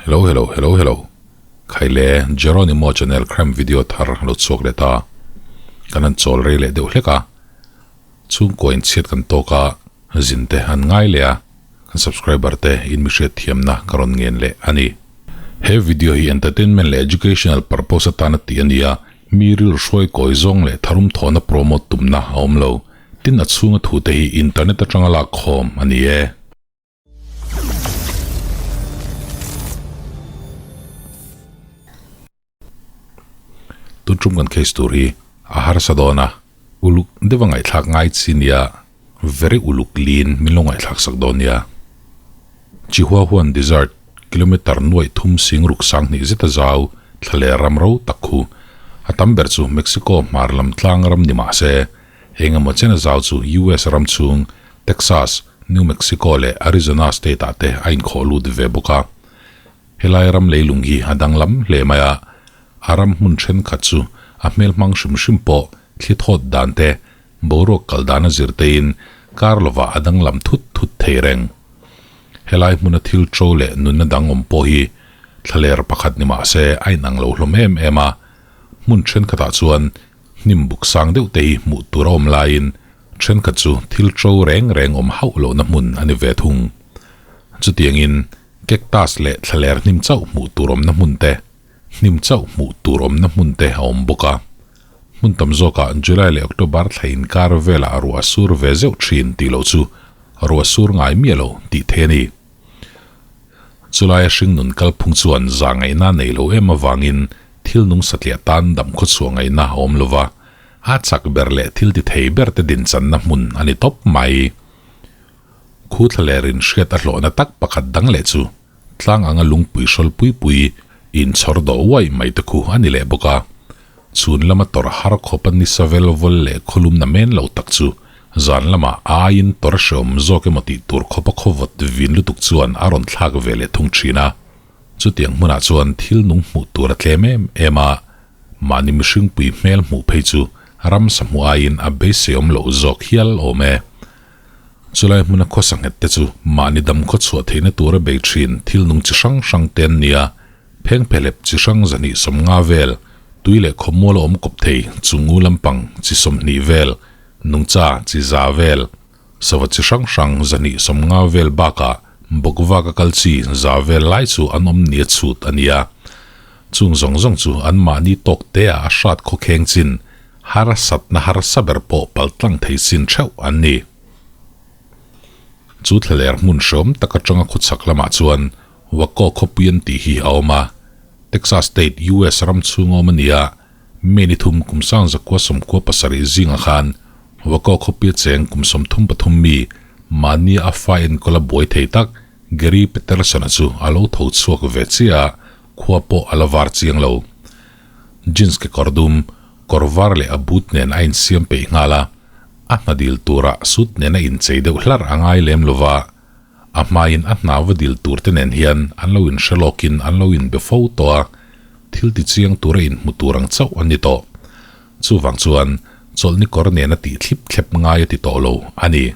Hello hello hello hello Khai le Jeronimo channel crime video thar lo chhuak leh ta. Kan han chawl rei leh deuh hlek a. Chhungkaw in chhiat kan tawk a, zin te an ngai leh a, kan subscriber te in mi hriat thiamna ka rawn ngen leh a ni. He video hi entertainment leh educational purpose atana tih a ni a, mi ril hruai kawi zawng leh tharum thawhna promote tumna a awm lo. Tin a chhunga thute hi internet atanga lak khawm a ni e. Tun tum kan case tur hi a harsa dawn a, uluk deuh a ngaihthlak ngai chi nia, very uluk lin min lo ngaihthlak sak dawn nia. Chihuahuan Desert, kilometre nuaih thum sing ruk sang hnih zeta zau thla leh ram ro tak khu a tam ber chu Mexico hmar lam tlang ram ni mah se, eng emaw chena zau chu US ram chhung Texas, New Mexico leh Arizona state ah te a inkhawh lut ve bawk a. Helai ram leilung hi a danglam hle mai a, a ram hmun thenkhat chu a hmel hmang hrim hrim pawh thli thawt dan te, boruak kal dan a zir teiin kar lovah a danglam thut thut thei reng. Helai hmuna thil to leh nunna dang awm pawh hi thlaler pakhat ni mah se a inang lo hlawm em em a, hmun thenkhatah chuan hnim buk sang deuh te hi hmuh tur a awm laiin thenkhat chu thil to reng reng awm hauh lohna hmun a ni ve thung. Chutiangin Cactus leh thlaler hnim chauh hmuh tur awmna hmun te, hnim chauh hmuh tur awmna hmun te a awm bawk a. Hmun tam zawkah July leh October thla inkar velah ruah a sur ve zeuh thin tih loh chu ruah sur ngai miah lo tih theih a ni. Chulaia hringnun kalphung chuan za ngaihna nei lo em avangin thil nung satliah tan dam khawchhuah ngaihna a awm lova, a chak ber leh thil ti thei ber te dinchanna hmun a ni tawp mai. Khu thlaler in hriat a hlawhna tak pakhat dang leh chu tlang anga lungpui hrawl pui pui in chhawr dawh uai mai te khu a ni leh bawk a. Chhun lama tawrh har khawp a nisa vel vawl leh khawlum na men lo tak chu zan lama a aiin tawrh hreawm zawk emaw tih tur khawp a khawvawt vin lutuk chuan a rawn thlak ve leh thung thin a. Chutiang hmunah chuan thil nung hmuh tur a tlem em em a, mahni mihringpui hmel hmuh phei chu ramsa hmuh aiin a beiseiawm loh zawk hial awm e. Chulai hmuna khawsa nghet te chu mahni dam khaw chhuah theihna tura bei thin thil nung chi hrang hrang te an ni a, phengphelep chi hrang zahnih sawmnga vel, tui leh khawmual a awm kawp thei chungu lampang chi 20 vel, nungcha chi za vel, sava chi hrang hrang zahnih 50 vel bakah bawkvak a kal chi za vel lai chu an awm nia chhut a ni a. Chung zawng zawng chu an mahni tawk te ah a hrat khawkheng chin Harsatna harsa ber pawh paltlang thei sin theuh an ni. Chu thlaler hmun hreawm tak atanga khawchhak lamah chuan Waco khawpui an tih hi a awm a. Texas State, US ram chhung awm a ni a, May ni thum kum sangzakua 97 zingah khan Waco khawpuia cheng kum 33 mi mahni a fa enkawl a buai thei tak Gary Peterson-a chu a lo tho chhuak ve chiah a, khua pawh a la var chiang lo. Jeans kekawr dum, kawr var leh a boot nen a insiam peih nghal a, a hna dil turah suit nen a inchei deuh hlar a ngai lem lo va, a hmain a hna va dil tur te nen hian an lo inhre lawkin an lo inbe fo tawh a, thil ti chiang tura inhmu tur ang chauh an ni tawh. Chuvang chuan chawlhni kawr nen a tih thlip thlep ngai a ti tawh lo a ni.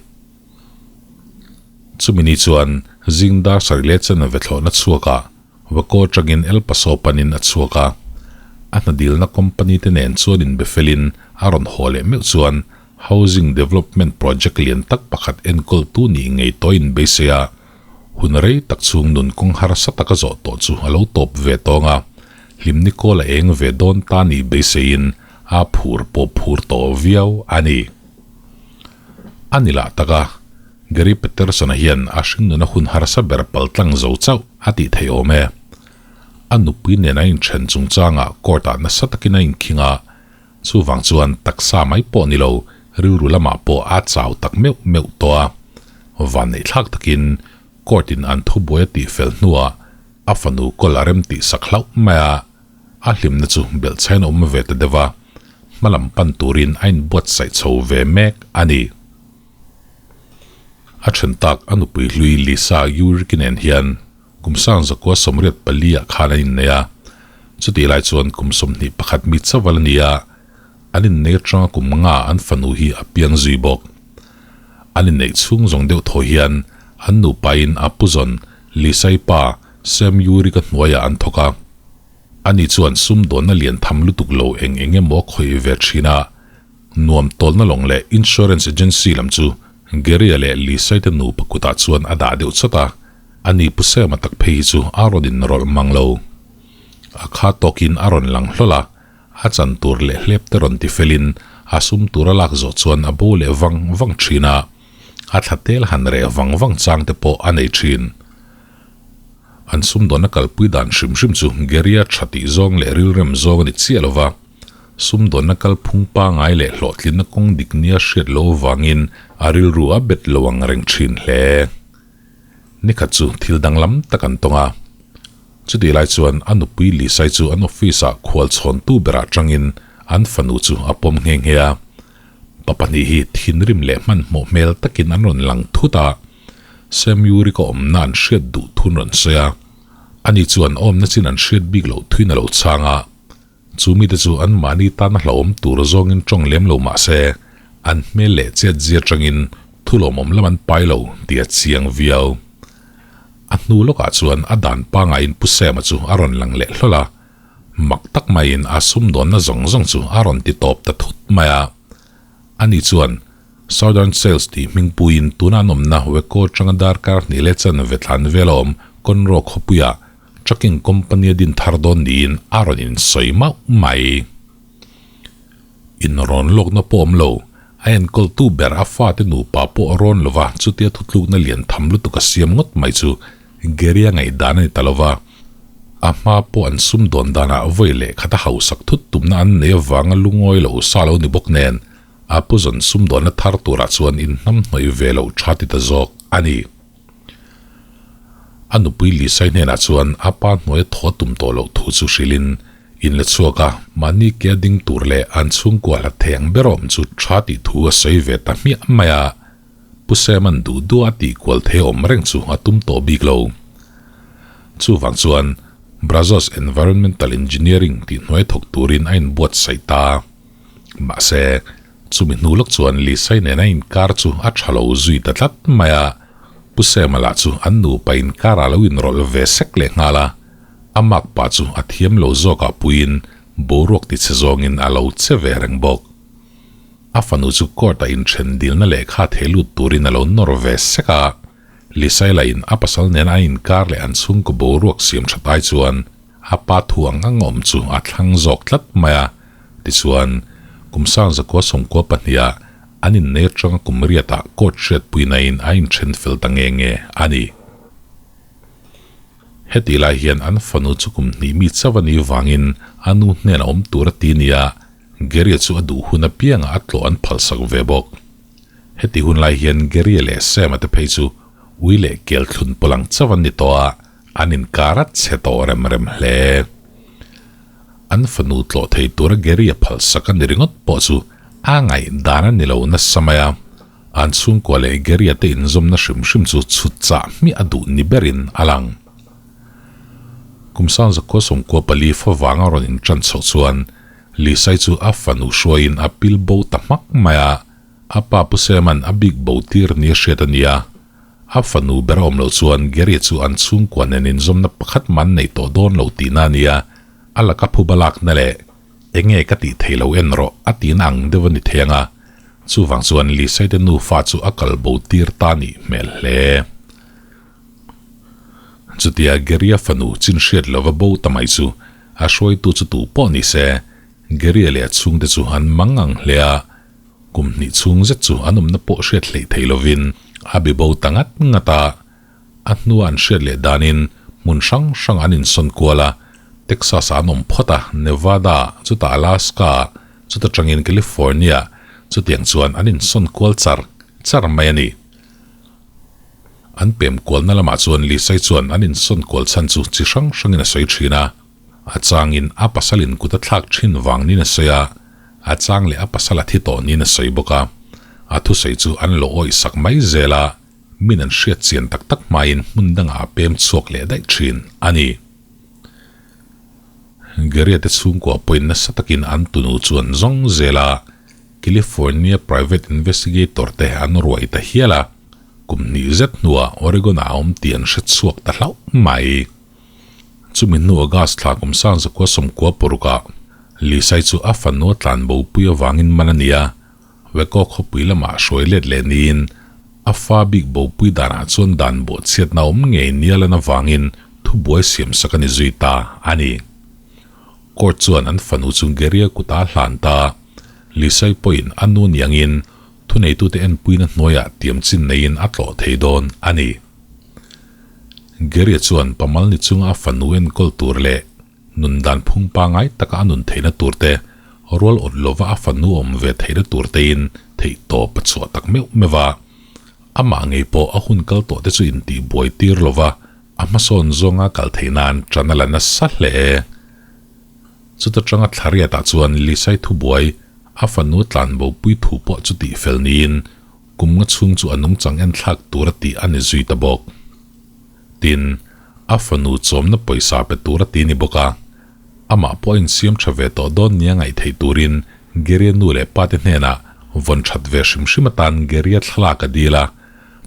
Chumi ni chuan zing dar sarih leh chen ve thlawhna chhuakah Vakaw atangin El Paso panin a chhuak a, a hna dilna company te nen chuan inbe felin a rawn haw leh meuh chuan Housing Development Project lian tak pakhat enkawltu nih ngei tawh in beisei a, hun rei tak chhung nun kawng harsa taka zawh tawh chu a lo tawp ve tawng a, hlimni kawl a eng ve dawn ta nih beiseiin a phur pawh phur tawh viau a ni. A ni lah tak a. Gary Peterson-a hian a hringnuna hun harsa ber paltlang zo chauh a tih theih awm e. A nupui nen a inthen chungchangah court-ah nasa takin a inkhing a, chuvang chuan taksa mai pawh ni lo, rilru lamah pawh a chau tak meuh meuh tawh a. Vanneihthlak takin court-in an thubuai a tihfel hnuah a fanu kawl a rem tih sak hlauh mai a, a hlimna chu belhchhain a awm ve ta deuh a, hmalam pan turin a inbuatsaih chho ve mek a ni. A then tak a nupui hlui Lisa Yuriki nen hian kum 1984 ah khan an innei a, chutih lai chuan kum 21 mi chauh a ni a, an innei atanga kum nga an fanu hi a piang zui bawk. An inneih chhung zawng deuh thaw hian an nupain a puzawn Lisa-i pa Sam Yuri ka hnuaiah an thawk a. Ani chuan sumdawnna lian tham lutuk lo eng eng emaw a khawih ve thin a, nuam tawlna lawng leh insurance agency lam chu Gary-a leh Lisa-i te nupa kutah chuan a dah deuh chawt a, ani Pu Sam-a tak phei hi chu a rawn inrawlh mang lo. A kha tawkin a rawn lang hlawl a, a chan tur leh hlep te rawn ti felin a sum tur a lak zawh chuan a bo leh vang vang thin a, a thla tel han reh vang vang chang te pawh a nei thin. An sumdawnna kalpui dan hrim hrim chu Gary-a tha tih zawng leh rilrem zawng a ni chiah lo va, sumdawnna kalphung pangai leh hlawhtlinna kawng dik nia hriat loh avangin a rilru a bet lo ang reng thin hle. Nikhat chu thil danglam tak an tawng a. Chutih lai chuan a nupui Lisai chu an office-ah khual chhawntu berah tangin an fanu chu a pawm nghe nghe a. Pa pahnih hi thinrim leh hmanhmawh hmel takin an rawn lang thut a, Samuel-i ka awmna an hriat duh thun rawn sawi a. Ani chuan awmna chin an hriat bik loh thuin a lo chhang a. Chu mite chu anmahni tana hlauhawm tur zawngin tawng lem lo mah se, an hmel leh chet zia atangin thu lawmawm lam an pai lo tih a chiang viau. A hnu lawkah chuan a dan pangaiin Pu Sam-a chu a rawn lang leh hlawl a, mak tak maiin a sumdawnna zawng zawng chu a rawn ti tawp ta thut mai a. Ani chuan Southern Sales tih hmingpuiin tuna an awmna Waco atanga darkar hnih leh chanve thlan vel a awm Conroe khawpuiah Trucking company a din thar dawn niin a rawn insawi mauh mai. Inrawn lawkna pawh awm lo, a enkawltu ber a fate nupa pawh a rawn lova chutia thutlukna lian tham lutuk a siam ngawt mai chu Gary-a ngaihdan a ni ta lova. A hma pawh an sumdawn danah vawi leh khat a hausak thut tumna an nei avanga lungawi lo sa lo ni bawk nen a puzawn sumdawnna thar turah chuan inhnamhnawih ve loh tha ti ta zawk a ni. A nupui Lisai hnenah chuan a pa hnuaia thaw tum tawh loh thu chu hrilhin in la chhuak a, mahni ke a ding tur leh an chhungkua hlat thei ang ber awm chu tha tih thu a sawi ve ta hmiah mai a. Pu Sam-a'n duh duh a tih kual thei awm reng chu a tum tawh bik lo. Chuvang chuan Brazos Environmental Engineering tih hnuai thawk turin a inbuatsaih ta. Mahse, Chumi hnu lawk chuan Lisai nena inkar chu a tha lo zui ta tlat mai a, Pu Sema lah chu an nupa inkarah lo inrawlh ve sek leh nghal a, a makpa chu a thiam lo zawkah puiin boruak tichhe zawngin a lo che ve reng bawk. A fanu chu court-ah inthen dilna lehkha thei lut turin a lo nawr ve sek a, Lisai lahin a pasal nena an inkar leh an chhungkaw boruak siam tha tai chuan A pa thu ang ang awm chu a thlang zawk tlat mai a, tichuan, kum sang zakua sawmkua pahniha an innei atanga kum riatah court hriatpuinain a inthen fel ta nge nge a ni. Hetih lai hian an fanu chu kum hnih mi chauh a nih vangin a nu hnenah awm tur a ti nia, Gary-a chu a duh hun apiangah a tlawh an phalsak ve bawk. Heti hun lai hian Gary-a leh Sam-a te phei chu ui leh kel thlun pawlh ang chauh an ni tawh a, An inkar a chhe tawh rem rem hle. An fanu tlawh thei tura Gary a phalsak a ni ringawt pawh chu a ngaihdan a ni lo nasa mai a. An chhungkua leh Gary a te inzawmna hrim hrim chu chhut chah hmiah a duh ni berin a lang. Kum sangzakua sawmkua pali favang a rawn inṭan chhoh chuan Lisai chu a fanu hruaiin a pil bo ta hmak mai a, a pa Pu Sema'n a bik bo tir ni a hriat a ni a. A fanu ber a awm loh chuan Gary chu an chhungkua nen inzawmna pakhat mah an nei tawh dawn lo tihna a nia, a laka phuba lakna leh enge ka tih thei lo en rawh a tihna ang deuh a ni thei ang a, chuvang chuan Lisai te nufa chu a kal bo tir ta nih hmel hle. Chutia Gary-a fanu chin hriat lova bo ta mai chu a hruaitu chu tu pawh ni se, Gary-a leh a chhungte chu an mang ang hle a, Kum hnih chhung zet chu an awmna pawh hriat hleih thei lovin a bi bo ta ngat ngat a. A hnua an hriat leh danin hmun hrang hrang an insawn kual a, Texas-ah an awm phawt a, Nevada, chutah Alaska, chuta tangin California, chutiang chuan an insawn kual char char mai a ni. An pem kualna lamah chuan Lisai chuan an insawn kual chhan chu chi hrang hrangin a sawi thin a. A changin a pasalin kut a thlak thin vang niin a sawi a, a chang leh a pasal a thi tawh niin a sawi bawk a. A thusawi chu an lo awih sak mai zel a, min an hriat chian tak tak hmain hmun dangah a pem chhuak leh daih thin a ni. Gary-a te chhungkua pawhin nasa takin an tunu chu an zawng zel a, California private investigator te an ruai ta hial a, kum hnih zet hnuah Oregon-ah a awm tih an hre chhuak ta hlauh mai. Chumi hnu August thla kum 19 96 ah Lisai chu a fanu a tlan bo pui avangin man a ni a, Waco khawpui lamah hruai let leh niin a fa bik bo pui danah chuan dan bawhchhiatna awm ngei nia lan avangin thubuai siamsak a ni zui ta a ni. Court chuan an fanu chu Geria kuta a hlan ta. Lisai pawhin a nu niangin thuneitute enpuina hnuaiah tiamchin neiin a tlawh thei dawn a ni. Geria chuan pamal ni chunga a fanu enkawl tur leh nun dan phung pangai taka a nun theihna tur te, rual awt lova a fanu awm ve theihna tur tein theih tawp a chhuah tak meuh meuh a. Amah ngei pawh a hun kal tawh te chu intih buai tir lova a hmasawn zawnga kal theih nan ṭan a la nasa hle. Chuta ṭanga thlariatah chuan Lisai thubuai a fanu tlanbo pui thu pawh chu tihfel niin kum nga chhung chu a nungchang enthlak tura tih a ni zui ta bawk. Tin, a fanu chawmna pawisa pe tura ti ni bawk a, amah pawh a insiam ṭha ve tawh dawn nia ngaih theih turin Geria nu leh pate hnenah vawn ṭhat ve hrim hrim atan Geria thlalak a dil a,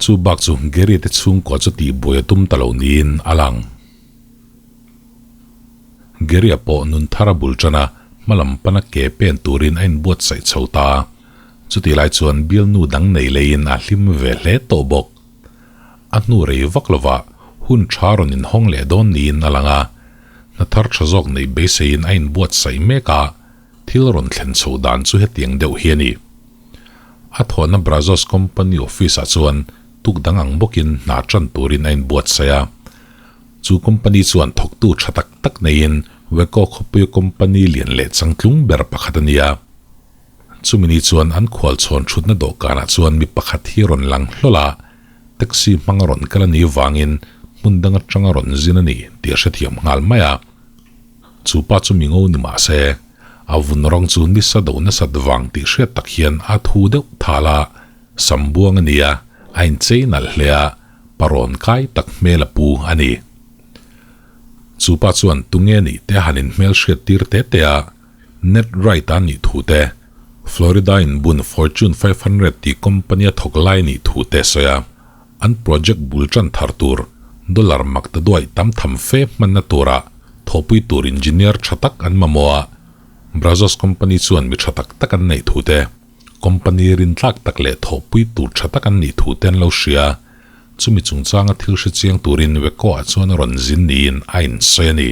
chu bak chu Geria te chhungkua chu tihbuai a tum ta lo niin a lang. Geria pawh nun thar a bul ṭan a, hmalam pana ke pen turin a inbuatsaih chho ta a, chutih lai chuan bialnu dang nei leiin a hlim ve hle tawh bawk. A hnu rei vak lovah hun tha rawn inhawng leh dawn niin a lang a, hna thar tha zawk neih beiseiin a inbuatsaih mek a, thil rawn thlen chho dan chu hetiang deuh hi a ni. A thawhna Brazos Company office-ah chuan tuk dang ang bawkin hna tan turin a inbuatsaih a. Chu company chuan thawktu tha tak tak neiin Waco khawpuia company lian leh changtlung ber pakhat a ni a. Chumi ni chuan an khualchhawn thutna dawhkanah chuan mi pakhat hi rawn lang hlawl a, taxi hmanga rawn kal a nih vangin hmun dang atanga rawn zin a ni tih a hrethiam nghal mai a. Chu pa chu mi ngo ni mah se, a vun rawng chu nisa do nasat vang tih hriat tak hian a thu deuh thal a, sam buang a ni a, a inchei nalh hle a, parawn kai tak hmel a pu a ni. Chu pa chuan tunge nih te a han inhmel hriat tir te te a, Net Right a nih thu te, Florida in bun Fortune 500 tih company a thawk lai nih thu te sawi a, an project bul tan thar tur dollar mak ta duai tam tham fe hmanna tura thawhpui tur engineer tha tak an mamawh a, Brazos company chuan mi tha tak tak an neih thu te, company rintlak tak leh thawhpui tur tha tak an nih thu te an lo hria. Chumi chungchanga thil hre chiang turin Waco-ah chuan a rawn zin niin a insawi a ni.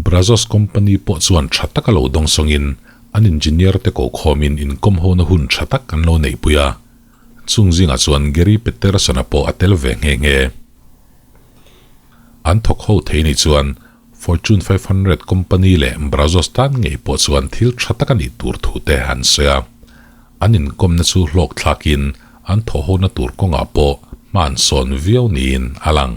Brazos company pawh chuan tha taka lo dawng sawngin an engineer te kohkhawmin inkawm hona hun tha tak an lo neihpui a, chung zingah chuan Gary Peterson-a pawh a tel ve nghe nghe. An thawk ho thei nih chuan Fortune 500 company leh Brazos tan ngei pawh chuan thil tha tak a nih tur thu te an sawi a, an inkawmna chu hlawk thlakin an thawh hona tur kawngah pawh hma an sawn viau niin a lang.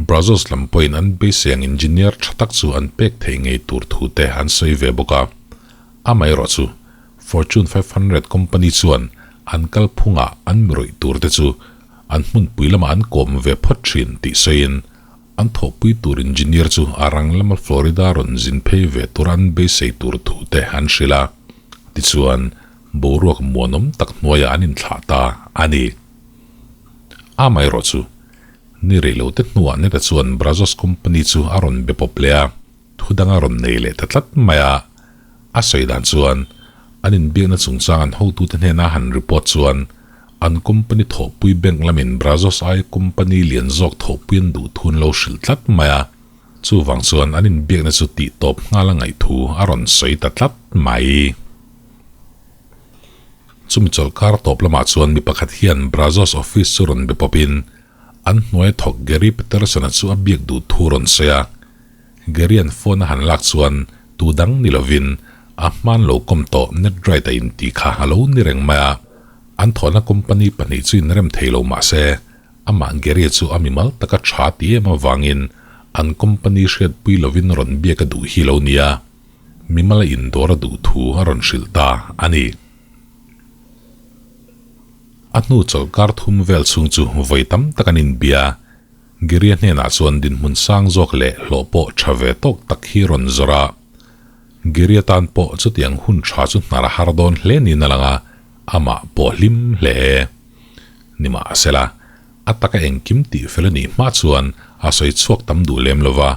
Brazos lam pawhin an beisei ang engineer tha tak chu an pek theih ngei tur thu te an sawi ve bawk a. Amaherawh chu, Fortune 500 company chuan an kalphungah an mi rawih tur te chu an hmunpui lamah an kawm ve phawt thin tih sawiin an thawhpui tur engineer chu a rang lama Florida rawn zin phei ve tura an beisei tur thu te an hrilh a. Tichuan, boruak muanawm tak hnuaiah an inthlah ta a ni. Amaherawh chu, ni rei lo te hnuah Neta chuan Brazos Company chu a rawn be pawp leh a, thu dang a rawn nei leh ta tlat mai a. A sawi dan chuan, an inbiakna chungchang an hotute hnena han report chuan, an company thawhpui bank lamin Brazos aia company lian zawk thawhpui an duh thu an lo hrilh tlat mai a. Chuvang chuan an inbiakna chu tihtawp nghal a ngaih thu a rawn sawi ta tlat mai. Chumi chawlhkar tawp lamah chuan mi pakhat hian Brazos office chu rawn be pawpin an hnuai thawk Gary Peterson-a chu a biak duh thu rawn sawi a. Gary-a'n phone a han lak chuan tu dang ni lovin a hman lo kawm tawh Netwrite a inti kha a lo ni reng mai a. An thawhna company pahnih chu inrem thei lo mah se amah Gary-a chu a mimal taka tha ti em avangin an company hriatpui lovin rawn biak a duh hi lo nia. Mimala indawr a duh thu a rawn hrilh ta a ni. A hnu chawlhkar thum vel chhung chu vawi tam tak an inbia. Giria hnenah chuan dinhmun sang zawk leh hlawh pawh tha ve tawk tak hi rawn zawrh a. Giria tan pawh chutiang hun tha chu hnar a har dawn hle niin a lang a, amah pawh hlim hle. Nimahsela. A taka engkim tih fel a nih hma chuan a sawi chhuak tam duh lem lo va,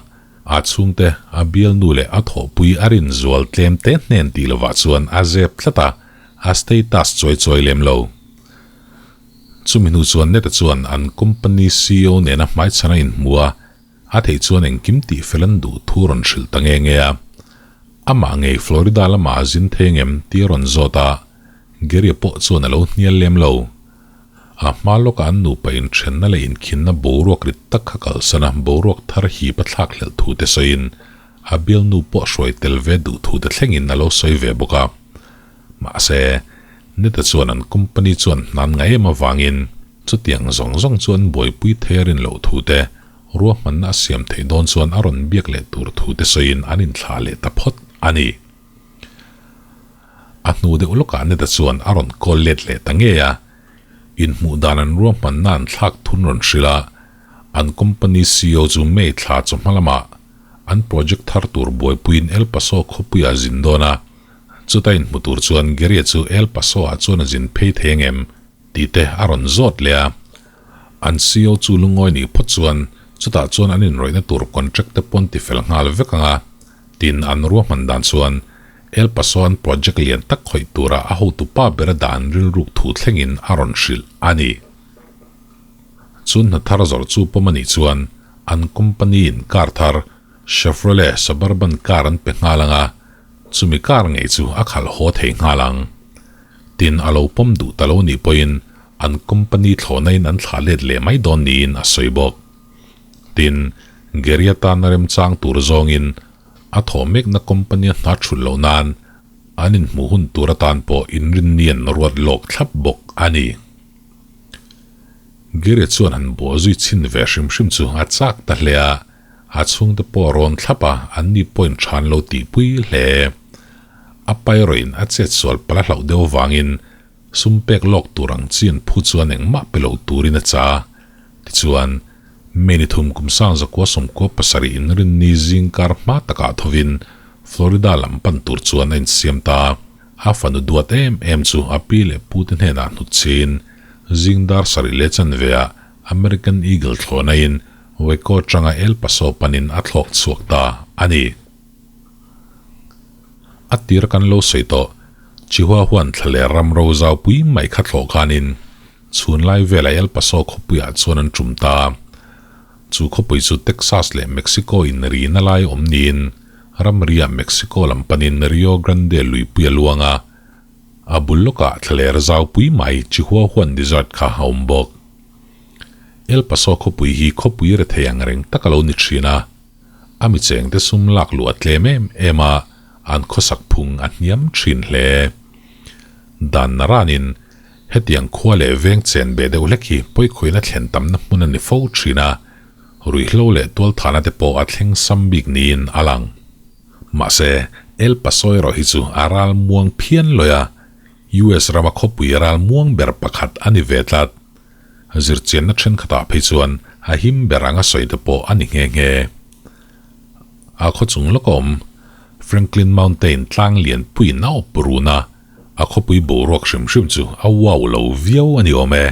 a chhungte, a bialnu leh a thawhpui a rin zual tlem te hnen tih lovah chuan a zep tlat a, a status chawi chawi lem lo. Chumi hnu chuan Neta chuan an company ceo nena hmaichhan a inhmu a, a theih chuan engkim tih fel an duh thu rawn hrilh ta nge nge a. Amah ngei Florida lamah a zin thei ngem tih a rawn zawt a, Gary-a pawh chuan a lo hnial lem lo. A hma lawkah an nupa inthenna leh inkhinna boruak rit tak kha kalsan a, boruak thar hip a thlak hlelh thu te sawiin a bialnu pawh hruai tel ve duh thu te thlengin a lo sawi ve bawk a. Mahse, Neta chuan an company chuan hnan ngai em avangin chutiang zawng zawng chu an buaipui thei a rin loh thu te, ruahmanna a siam theih dawn chuan a rawn biak leh tur thu te sawiin an inthlah leh ta phawt a ni. A hnu deuh lawkah Neta chuan a rawn call let leh ta ngei a, inhmuh dan an ruahmanna an thlak thun rawn hrilh a, an company ceo chu May thla chawhma lamah an project thar tur buaipuiin El Paso khawpuiah a zin dawn a, chuta inhmu tur chuan Gary-a chu El Paso-ah chuan a zin phei thei angem tih te a rawn zawt leh a. An ceo chu lungawi nih phawt chuan chutah chuan an inrawihna tur contract te pawn tifel nghal vek ang a, Tin, an ruahman dan chuan El Paso-an project lian tak khawih tura a hotu pa bera dan rilruk thu thlengin a rawn hrilh a ni. Chun hna thar zawrh chu pawm a nih chuan an company-in car thar Chevrolet Suburban car an pe nghal ang a, chumi car ngei chu a khalh haw thei nghal ang. Tin, a lo pawm duh ta lo nih pawhin an company thlawhna-in an thlah let leh mai dawn niin a sawi bawk. Tin, Gary atana remchang tur zawngin a thawh mekna company a hna thulh loh nan an inhmuh hun tur atan pawh inrinni an ruat lawk thlap bawk a ni. Gary chuan han buah zui chhin ve hrim hrim chu a chak ta hle a, a chhungte pawh a rawn thlap a, anni pawhin than lo tihpui hle. A pa erawhin a chetsual palh a hlauh deuh avangin Sum pek lawk tur ang chi an phu chuan engmah pe lo turin a cha. Tichuan, May ni thum kum sang zakua sawmkua pasarih inrinni zingkar hma takah thovin Florida lam pan tur chuan a insiam ta. A fanu duat em em chu a pi leh pu te hnenah hnutchhin zing dar sarih leh chanve ah American Eagle thlawhna in Waco atanga El Paso panin a thlawk chhuak ta a ni. A tir kan lo sawi tawh, Chihuahuan thla leh ram ro zau pui mai kha thlawh khanin chhunlai velah El Paso khawpuiah chuan an tum ta. Chu khawpui chu Texas leh Mexico inrina lai awm niin ramria Mexico lam panin Rio Grande luipui a luang a, a bul lawkah thlaler zau pui mai Chihuahuan Desert kha a awm bawk. El Paso khawpui hi khawpui rethei angreng tak a lo ni thin a. A mi chengte sum lak luh a tlem em em a, an khawsak phung a hniam thin hle. Dan naranin hetiang khua leh veng chen be deuh hlek hi pawikhawina thlen tamna hmun a ni fo thin a, ruihhlo leh tualthana te pawh a thleng sam bik niin a lang. Mahse, El Paso erawh hi chu a ral muang phian lawih a, US rama khawpui ral muang ber pakhat a ni ve tlat. Zirchianna thenkhatah phei chuan a him ber anga sawi te pawh a ni nghe nghe. A khawchung lawk a awm Franklin Mountain tlang lian puiin a awp run a, a khawpui boruak hrim hrim chu a wow lo viau a ni awm e.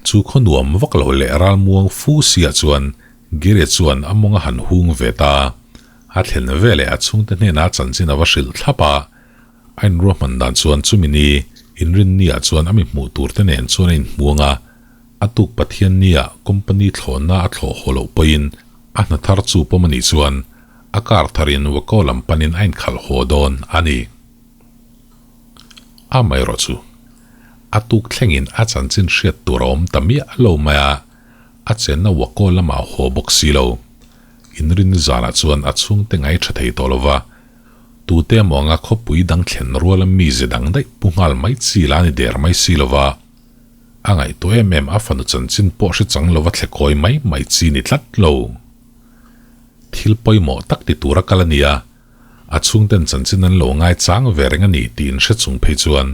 Chu khaw nuam vak lo leh ralmuang fu sia chuan Gire chuan a mawng a han hung ve ta. A thlen veleh a chhungte hnenah chanchin a va hrilh thlap a, A inruahman dan chuan chumi ni inrinniah chuan a mi hmuh turte nen chuan a inhmuang a, a tuk Pathianniah company thlawhna a thlawh haw loh pawhin a hna thar chu pawm a nih chuan a car tharin Waco lam panin a inkhalh haw dawn a ni. Amaherawhchu, a tuk thlengin a chanchin hriat tur a awm ta miah lo mai a, a chenna Waco lamah a haw bawk si lo. Inrinni zanah chuan a chhungte ngai tha thei tawh lova, Tute emaw anga khawpui dang thlen ruala mize dang daih pu nghal mai chi la ni der mai si lova, a ngaihtuah em em a fanu chanchin pawh hre chang lova thle kawi mai mai chi ni tlat lo. Thil pawimawh tak ti tura kal a nia, a chhungten chanchin an lo ngai chang ve reng a ni tiin hre chung phei chuan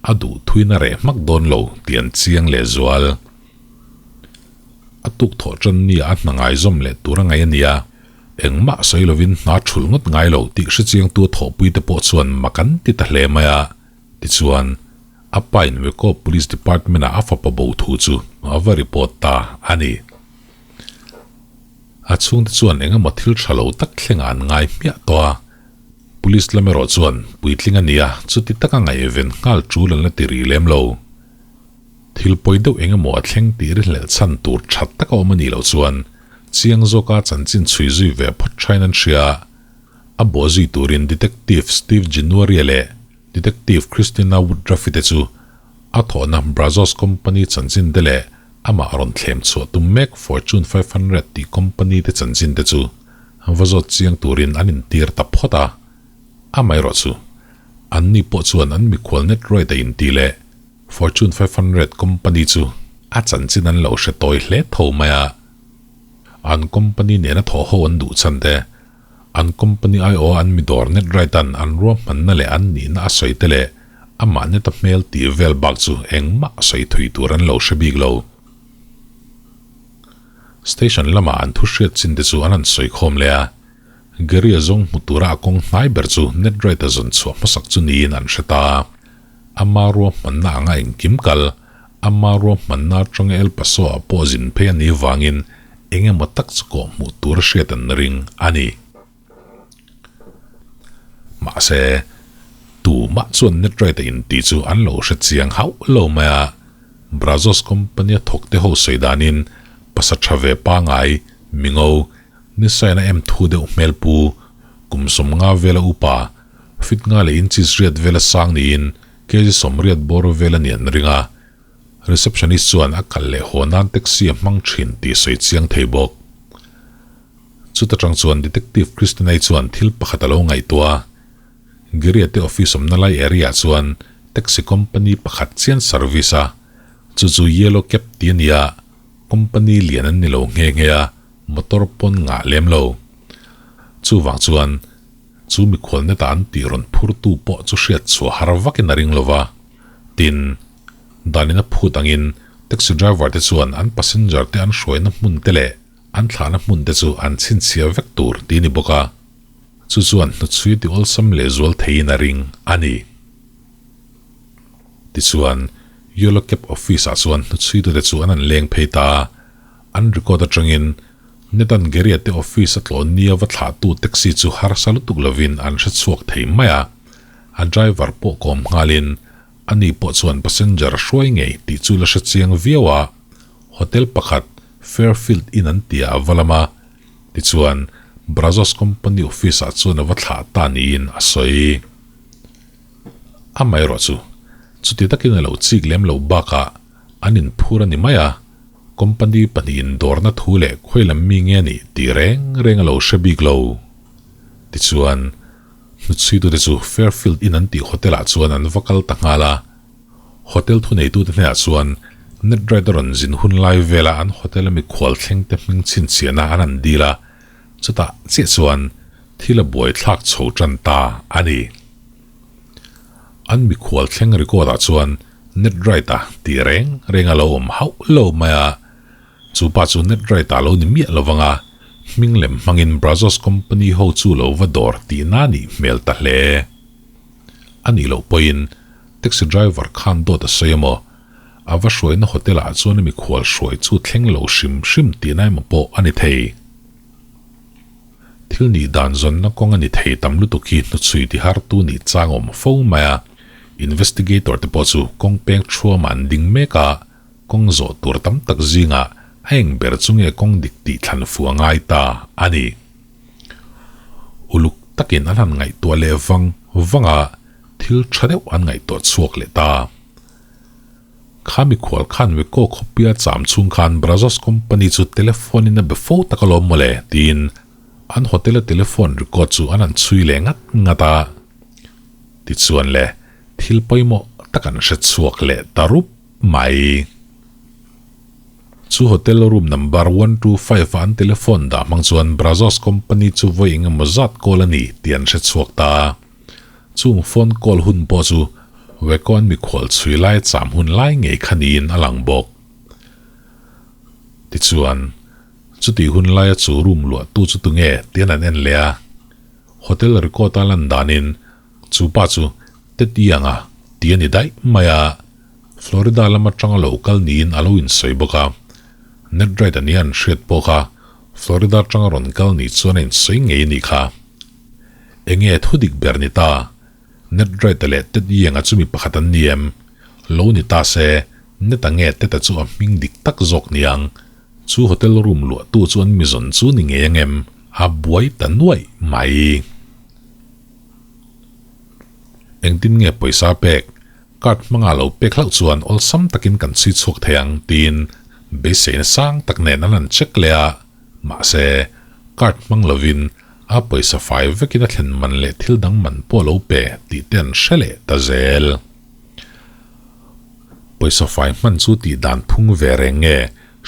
a duh thuin a reh hmak dawn lo tih an chiang leh zual. A tuk thawh tan nia a hna ngaizawm leh tur a ngaih a nia. Engmah sawi lovin hna thul ngawt ngai lo tih hrechiangtu a thawhpuite pawh chuan mak an ti ta hle mai a. Tichuan, a pa in Waco Police Department-ah a fapa bo thu chu a va report ta a ni. A chhungte chuan eng emaw thil tha lo tak thlengah an ngai hmiah tawh a, Police lam erawh chuan puitling a ni a, chuti taka ngaihven nghal tul an la ti rih lem lo. Thil pawi deuh eng emaw a thleng tih rinhlelh chhan tur tha taka awm a nih loh chuan chiang zawka chanchin chhui zui ve phawt thain an hria. A bawh zui turin Detective Steve Januaria leh Detective Christina Woodruff-i te chu a thawhna Brazos Company chanchin te leh amah rawn thlem chhuah tum mek Fortune 500 tih company te chanchin te chu va zawt chiang turin an intir ta phawt a. Amaherawh chu, anni pawh chuan an mikhual Ned Wright-a inti leh Fortune 500 company chu a chanchin an lo hre tawi hle tho mai a. An company nena thawh ho an duh chhan te, An company aiawha an mi dawr Ned Wright-a'n an ruahmanna leh an nihna a sawi te leh amah Ned-a hmel tih vel bak chu engmah sawi thui tur an lo hre bik lo. Station lamah an thu hriat chin te chu an han sawi khawm leh a, Gary-a zawng hmu tura a kawng hnai ber chu Ned Wright-a zawn chhuah hmasak chu niin an hre ta. Ama ruahmanna anga engkim kal, ama ruahmanna atanga El Paso-ah pawh zin phei a nih vangin Eng emaw tak chu kawh hmuh tur a hriat an ring a ni. Mahse, tumah chuan Netrite a intih chu an lo hre chiang hauh lo mai a. Brazos company a thawkte ho sawi danin pasa tha ve pangai, mingo, nisaina em thu deuh hmel pu, kum 50 vela upa, fit nga leh inches riat vela sang niin kg 80 bawr vel a nih an ring a. Receptionist chuan a kal leh haw nan taxi a hmang thin tih sawi chiang thei bawk. Chuta tang chuan Detective Christinai chuan thil pakhat a lo ngaihtuah a, Gary-a te office awmna lai area ah chuan taxi company pakhat chian service a, chu chu Yellow Cab tih a ni a, company lian an ni lo nghe nghe a, motor pawn ngah lem lo. Chuvang chuan chu mikhual neta an tih rawn phurtu pawh chu hriat chhuah har vakin a ring lo va, tin, Danin a phut angin taxi driver te chuan an passenger te an hruaina hmun te leh an thlahna hmun te chu an chhinchhiah vek tur tih a ni bawk a, chu chuan hnuchhui ti awlsam leh zual theiin a ring a ni. Tichuan, Yellow Cab office ah chuan hnuchhuitute chu an han leng phei ta a, an record atangin Nathan Gary-a te office a tlawh nia va thlahtu taxi chu harsa lutuk lovin an hrechhuak thei mai a, a driver pawh kawm nghalin Ani pawh chuan passenger a hruai ngei tih chu la hre chiang viau a, hotel pakhat Fairfield Inn an tia a va lam a, tichuan Brazos Company office ah chuan a va thlah ta niin a sawi. Amaherawh chu, chuti takin a lo chik lem lo bakah an inphur a ni mai a, company pahnihin dawrna thu leh khawi lam mi nge nih tih reng reng a lo hre bik lo. Tichuan. Hnuchhuitute chu Fairfield Inn an tih hotel ah chuan an va kal ta nghal a. Hotel thuneitute hnenah chuan Ned Wright a rawn zin hun lai vela an hotel a mikhual thlengte hming chhinchhiahna an han dil a, chutah chiah chuan thil a buaithlak chho tan ta a ni. An mikhual thleng record ah chuan Ned Wright a tih reng reng a lo awm hauh lo mai a. Chu pa chu Ned Wright-a lo ni miah lovang a, hming lem hmangin Brazos Company ho chu lo va dawr tihna a nih hmel ta hle. A nih loh pawhin taxi driver khan dawt a sawi emaw, a va hruaina hotel-ah chuan a mikhual hruai chu thleng lo hrim hrim tihna emaw pawh a ni thei. Thil nih dan zawnna kawng a ni thei tam lutuk hi hnuchhui tihartu nih chang awm fo mai a, investigator te pawh chu kawng peng thuamah an ding mek a, Kawng zawh tur tam tak zingah a eng ber chu nge kawng dik tih thlan fu a ngai ta a ni. Uluk takin an han ngaihtuah leh vang vang a, thil tha deuh an ngaihtuah chhuak leh ta. Kha mikhual khan Waco khawpia cham chhung khan Brazos Company chu telephone in a be fo tak alawm mawle tiin an hotel a telephone record chu an han chhui leh ngat ngat a. Tichuan le, thil pawimawh tak an hre chhuak leh ta rup mai. Chu hotel room number 125 a an telephone dah hmang chuan Brazos company chu vawi eng emaw zat call a ni tih an hre chhuak ta. Chung phone call hun pawh chu Waco an mikhual chhui lai cham hun lai ngei kha niin a lang bawk. Tichuan, chutih hun laia chu room luahtu chu tunge tian an en leh a. Hotel record a lan danin chu pa chu Tetianga ti a ni daih mai a. Florida lam atanga lo kal niin a lo insawi bawk a. Ned Wright a nia an hriat pawh kha Florida atanga rawn kal ni chuan a insawi ngei a nih kha. Enge thu dik ber ni ta? Ned Wright-a leh Ted Yang-a chu mi pakhat an ni em? Lo ni ta se, Ned-a nge Ted-a chu a hming dik tak zawk niang? Chu hotel room luahtu chu an mi zawn chu ni ngei ang em? A buai ta nuaih mai. Engtin nge pawisa pek? Card hmanga lo pek hlauh chuan awlsam takin kan chhui chhuak thei ang tiin beiseina sang tak nen an han check leh a, mahse card hmang lovin a pawisa fai vekin a thlen man leh thil dang man pawh a lo pe tih te an hre leh ta zel. Pawisa fai hman chu tih dan phung ve reng nge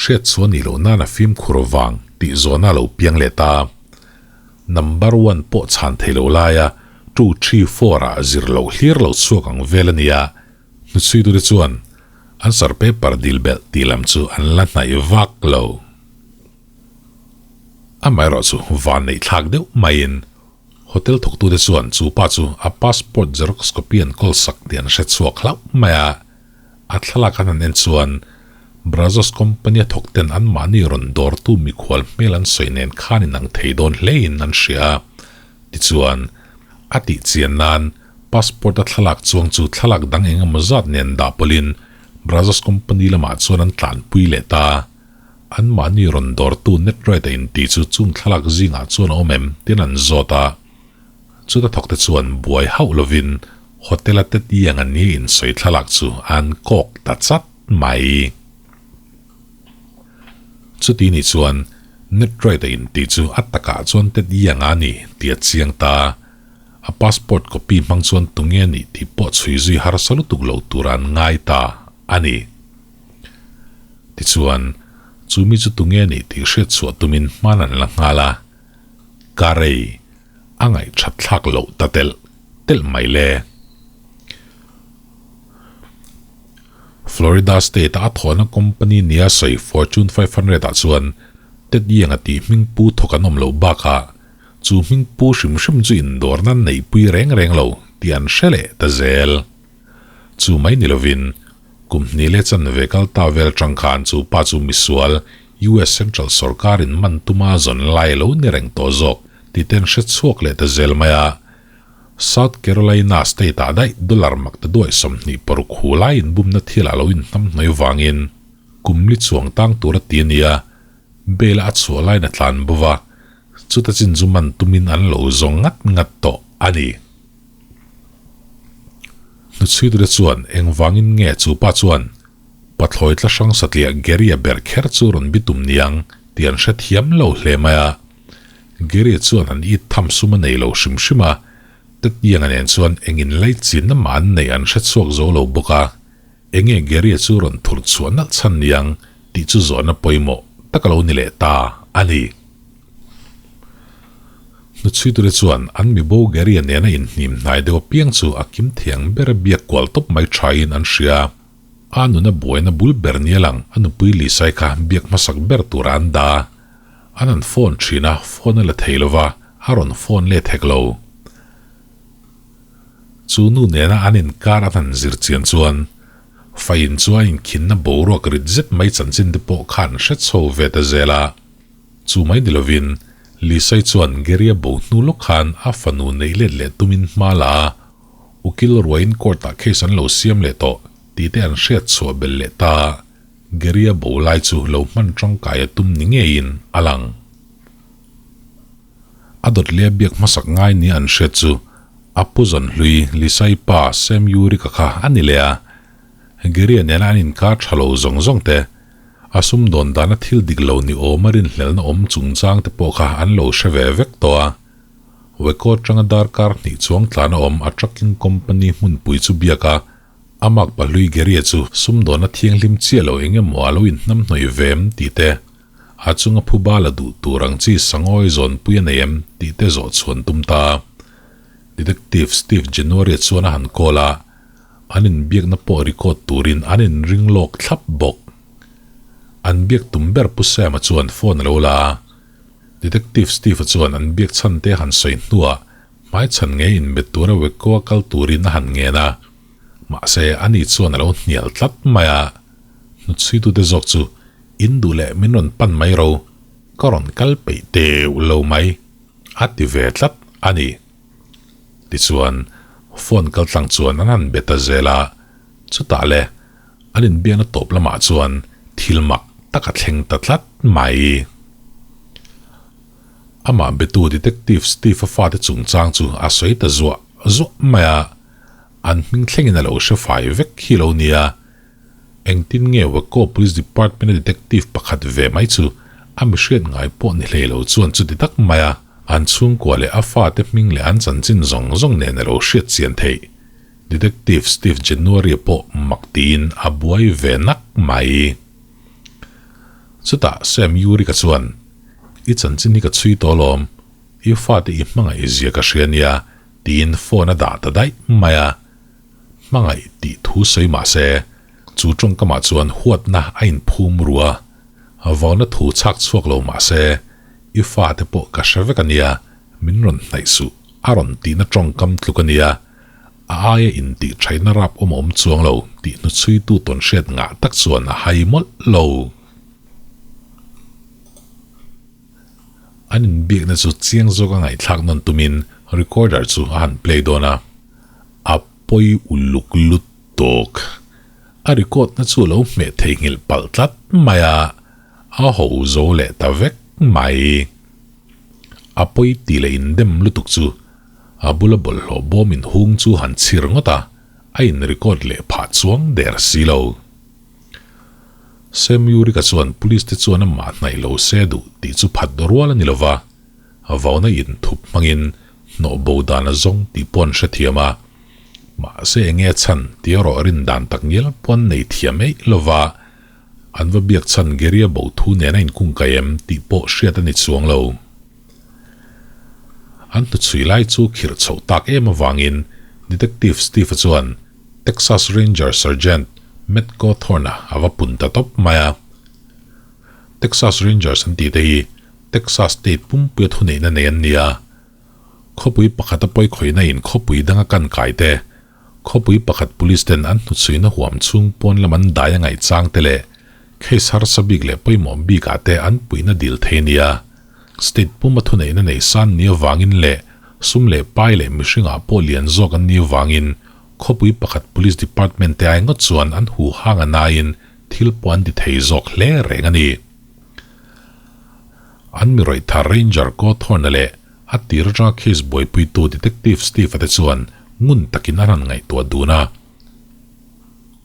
hriat chhuah nih loh nan a fimkhur vang tih zawhna a lo piang leh ta. Number one pawh chhan thei lo laia two, three, four ah zir loh hlir lo chhuak ang vel a nia. Hnuchhuitute chuan answer paper dil belh tih lam chu an la hnaih vak lo. Amaherawh chu van neih thlak deuh maiin hotel thawktute chuan chu pa chu a passport xerox copy an kawl sak tih an hre chhuak hlauh mai a. A thlalak an han en chuan Brazos company a thawk ten anmahni rawn dawrtu mikhual hmel an sawi nen khan inang thei dawn hlein an hria a. Tichuan, a tih chian nan passport a thlalak chuang chu thlalak dang eng emaw zat nen dah pawlhin Brazos company lamah chuan an tlanpui leh ta. Anmahni rawn dawrtu Netrite a inti chu chung thlalak zingah chuan a awm em tiin an zawt a. Chuta thawkte chuan buai hauh lovin hotel-a Ted Yang-a ni insawi thlalak chu an kawk ta chat mai. Chuti ni chuan Netrite-a inti chu a takah chuan Ted Yang-a a ni tih a chiang ta. A passport copy hmang chuan tunge a nih tih pawh chhui zui harsa lutuk lo tura an ngai ta a ni. Tichuan, chu mi chu tunge a nih tih hriatchhuah tumin hman an la nghal a. Ka rei a ngaihthat thlak loh ta telh telh mai le. Florida State-a a thawhna company nia sawi Fortune 500 ah chuan Ted Yang-a tih hming pu thawk an awm loh bakah chu hming pu hrim hrim chu indawrna an neihpui reng reng lo tih an hre leh ta zel. Chu mai ni lovin kum hnih leh chanve kal ta vel tang khan chu pa chu misual US Central sorkar in man tuma zawn lai lo ni reng tawh zawk tih te an hre chhuak leh ta zel mai a. South Carolina state ah daih dollar mak ta duaih 26 hu lai in bumna thil ah lo in hnam hnuai vangin kum li chuang tang tur a ti a nia, bail a chhuah laiin a tlan bo va, chuta chin chu man tumin an lo zawng ngat ngat tawh a ni. Hnuchhuitute chuan engvangin nge chu pa chuan Pathlawi tla hrang satliah Gary-a ber kher chu rawn bi tum niang tih an hrethiam lo hle mai a. Gary-a chuan an it tham sum a nei lo hrim hrim a, Ted Young-a nen chuan eng inlaichinna mah an neih an hrechhuak zo lo bawk a. Enge Gary-a chu rawn thur chhuah nalh chhan niang tih chu zawhna pawimawh tak a lo ni leh ta a ni. Hnuchhuitute chuan an mibo Gary-a nena inhnim hnai deuh apiang chu a kim thiang ber a biak kual tawp mai thain an hria. A nuna buaina bul ber nia lang a nupui Lisai kha biak hmasak ber tura an dah a. An han phone thin a, phone a la thei lova, a rawn phone let hek lo. Chu nu nena an inkar an han zir chian chuan Faiin chu a inkhinna boruak rit zet mai chanchin te pawh kha an hre chho ve ta zel a. Chu mai ni lovin Lisai chuan Gary-a bo hnu lawk khan a fanu neih let leh tumin hma la a, Ukil ruaiin court-ah case an lo siam leh tawh tih te an hriat chhuah belh leh ta a, Gary-a bo lai chu lo hman tangkai a tum ni ngeiin a lang. A dawt leh a biak hmasak ngai nia an hriat chu a pu zawnhlui Lisai pa Sam Yurika kha a ni leh a, Gary-a nena an inkar tha lo zawng zawng te, a sumdawn dana thil dik lo ni awma rinhlelna awm chungchang te pawh kha an lo hre ve vek tawh a. Weko atanga darkar hnih chuang tlan a awm a trucking company hmunpui chu biak a, a mak pahlui Gary-a chu sumdawnna thianghlim chiah lo eng emaw a lo inhnam hnawih ve em tih te, a chunga phuba la duh tur ang chi sangawi zawnpui a nei em tih te zawh chhuan tum ta. Detective Steve January-a chuan a han call a, an inbiakna pawh record turin an inring lawk thlap bawk. An biak tum ber Pu Sam-a chuan phone a lo la a, Detective Steve-a chuan an biak chhan te han sawi hnuah hmaichhan ngei inbet tura Weko-a kal turin a han ngen a. Mahse, ani chuan a lo hnial tlat mai a, hnuchhuitute zawk chu in duh leh min rawn pan mai ro, ka rawn kal peih teuh lo mai, a ti ve tlat a ni. Tichuan, phone kal tlang chuan an han be ta zel a, chutah le an inbiakna tawp lamah chuan thil mak tak a thleng ta tlat mai. Amah betu Detective Steve-a fate chungchang chu a sawi ta zuah zuah mai a, an hming thlengin a lo hre fai vek hi lo nia. Engtin nge Waco Police Department-a detective pakhat ve mai chu a mihriat ngai pawh ni hlei lo chuan chuti tak mai a an chhungkua leh a fate hming leh an chanchin zawng zawng nen a lo hriat chian theih. Detective Steve January-a pawh mak tiin a buai ve nak mai. Chutah Sam Yurika chuan, I chanchin hi ka chhui tawh alawm, i fate i hmangaih zia ka hria nia, tiin phone a dah ta daih mai a. Hmangaih tih thu sawi mah se, chu tawngkamah chuan huatna a inphum ru a, vauna thu chhak chhuak lo mah se, i fate pawh ka hre vek a nia, min rawn hnaih suh, a rawn tihna tawngkam tluk a nia, a aia intih thaihna rap awm a awm chuang lo tih hnuchhuitu tawn hriat ngah tak chuan a hai mawlh lo. An inbiakna chu chiang zawka ngaihthlak nawn tumin recorder chu a han play dawn a, a pawi uluk lut tawk. A record na chu a lo hmeh theihnghilh palh tlat mai a, a ho zo leh ta vek mai. A pawi tih leh indem lutuk chu a bula bawlhhlawh bawm inhung chu han chhir ngawt a, a in record leh phah chuang der si lo. Semyurika chuan police te chuan amah hnaih lo se duh tih chu phat rual a ni lova, vauna inthup hmangin hnawh bo dan a zawng tih pawh an hrethiam a. Mahse enge chhan tih erawh rin dan tak ngial pawh an nei thiam eih lova, an va biak chhan Geria bo thu nen a inkungkai em tih pawh hriat a ni chuang lo. An hnuchhui lai chu khirh chhoh tak em avangin Detective Steve-a chuan Texas Ranger Sergeant Matt Cawthorn-a a va pun ta tawp mai a. Texas Rangers an tih te hi Texas state pumpuia thuneihna nei an ni a. Khawpui pakhata pawikhawihna in khawpui danga kan kai te, khawpui pakhat police ten an hnuchhuihna huam chhung pawn lam an dai a ngaihchang te leh case harsa bik leh pawimawh bikah te an puihna dil thei a ni a. State puma thuneihna nei san ni avangin leh sum leh pai leh mihringah pawh lian zawk an ni avangin Khawpui pakhat Police Department te ai ngawt chuan an hu hang a naiin thil pawh an ti thei zawk hle reng a ni. An mi rawih thar Ranger Cawthorn-a leh a tir atanga case buaipuitu Detective Steve-a te chuan ngun takin an han ngaihtuah dun a.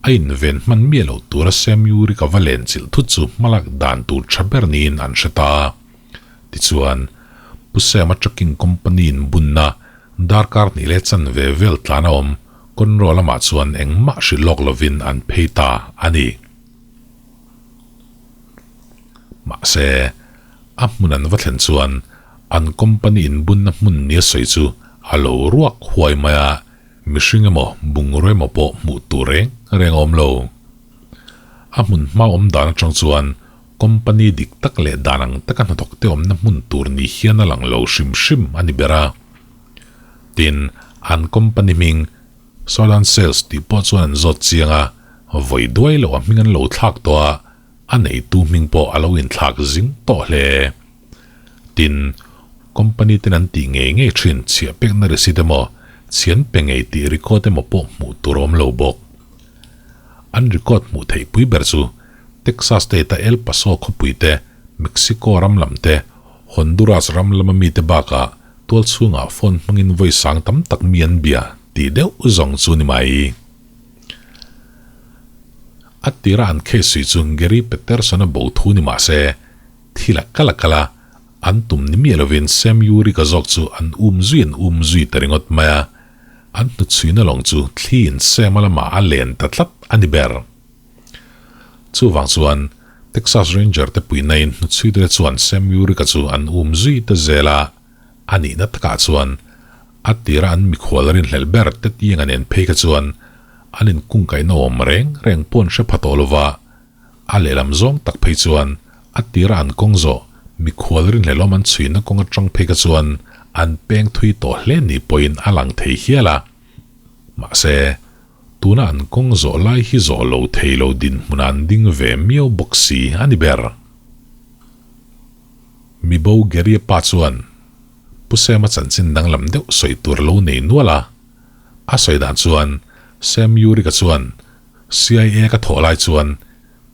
A inven hman miah loh tura Sam Yurick-a va len chilh thut chu hmalak dan tur tha ber niin an hre ta. Tichuan, Pu Sam-a trucking company-in bunna Darkar hnih leh chanve vel tlan a awm, Conroe lamah chuan engmah hrilh lawk lovin an phei ta a ni. Mahse, a hmun an va thlen chuan an company inbunna hmun nia sawi chu a lo ruak huai mai a, mihring emaw bungraw emaw pawh hmuh tur reng reng a awm lo. A hmun hma awm dan atang chuan Company dik tak leh dan ang taka hnathawk te awmna hmun tur ni hian a lang lo hrim hrim a ni ber a. Tin, an company hming Southern Sales tih pawh chuan an zawt chiang a, vawi duai loh a hming an lo thlak tawh a, a neitu hming pawh a lo inthlak zing tawh hle. Tin, company ten an tih ngei ngei thin chhiah pekna receipt emaw, chhian pe ngei tih record emaw pawh hmuh tur a awm lo bawk. An record hmuh theih pui ber chu Texas State-a El Paso khawpui te, Mexico ram lam te, Honduras ram lama mite bakah tual chhungah phone hmangin vawi sang tam tak mi an bia tih deuh zawng chu ni mai. A tira an case sui chu Gary Peterson-a bo thu ni mah se, thil a kal a kal a, an tum ni miah lovin Sam Yurick-a zawk chu an um zui an um zui ta ringawt mai a, an hnuchhuina lawng chu thliin Sam-a lamah a len ta tlat a ni ber. Chuvang chuan Texas Ranger te puihnain hnuchhuitute chuan Sam Yurick-a chu an um zui ta zel a, a nihna takah chuan a tira an mikhual rinhlelh ber te tianga nen phei kha chuan an inkungkaihna awm reng reng pawh an hre pha tawh lova, a lehlam zawng tak phei chuan a tira an kawng zawh mikhual rinhlelhawm an chhuihna kawng atang phei kha chuan an peng thui tawh hle ni pawhin a lang thei hial a. Mahse. Tuna an kawng zawh lai hi zawh lo thei lo dinhmunah an ding ve miau bawk si a ni ber. Mibo Geria pa chuan Pu Sema chanchin danglam deuh sawi tur a lo nei nual a. A sawi dan chuan Sam Urika chuan CIA ka thawh lai chuan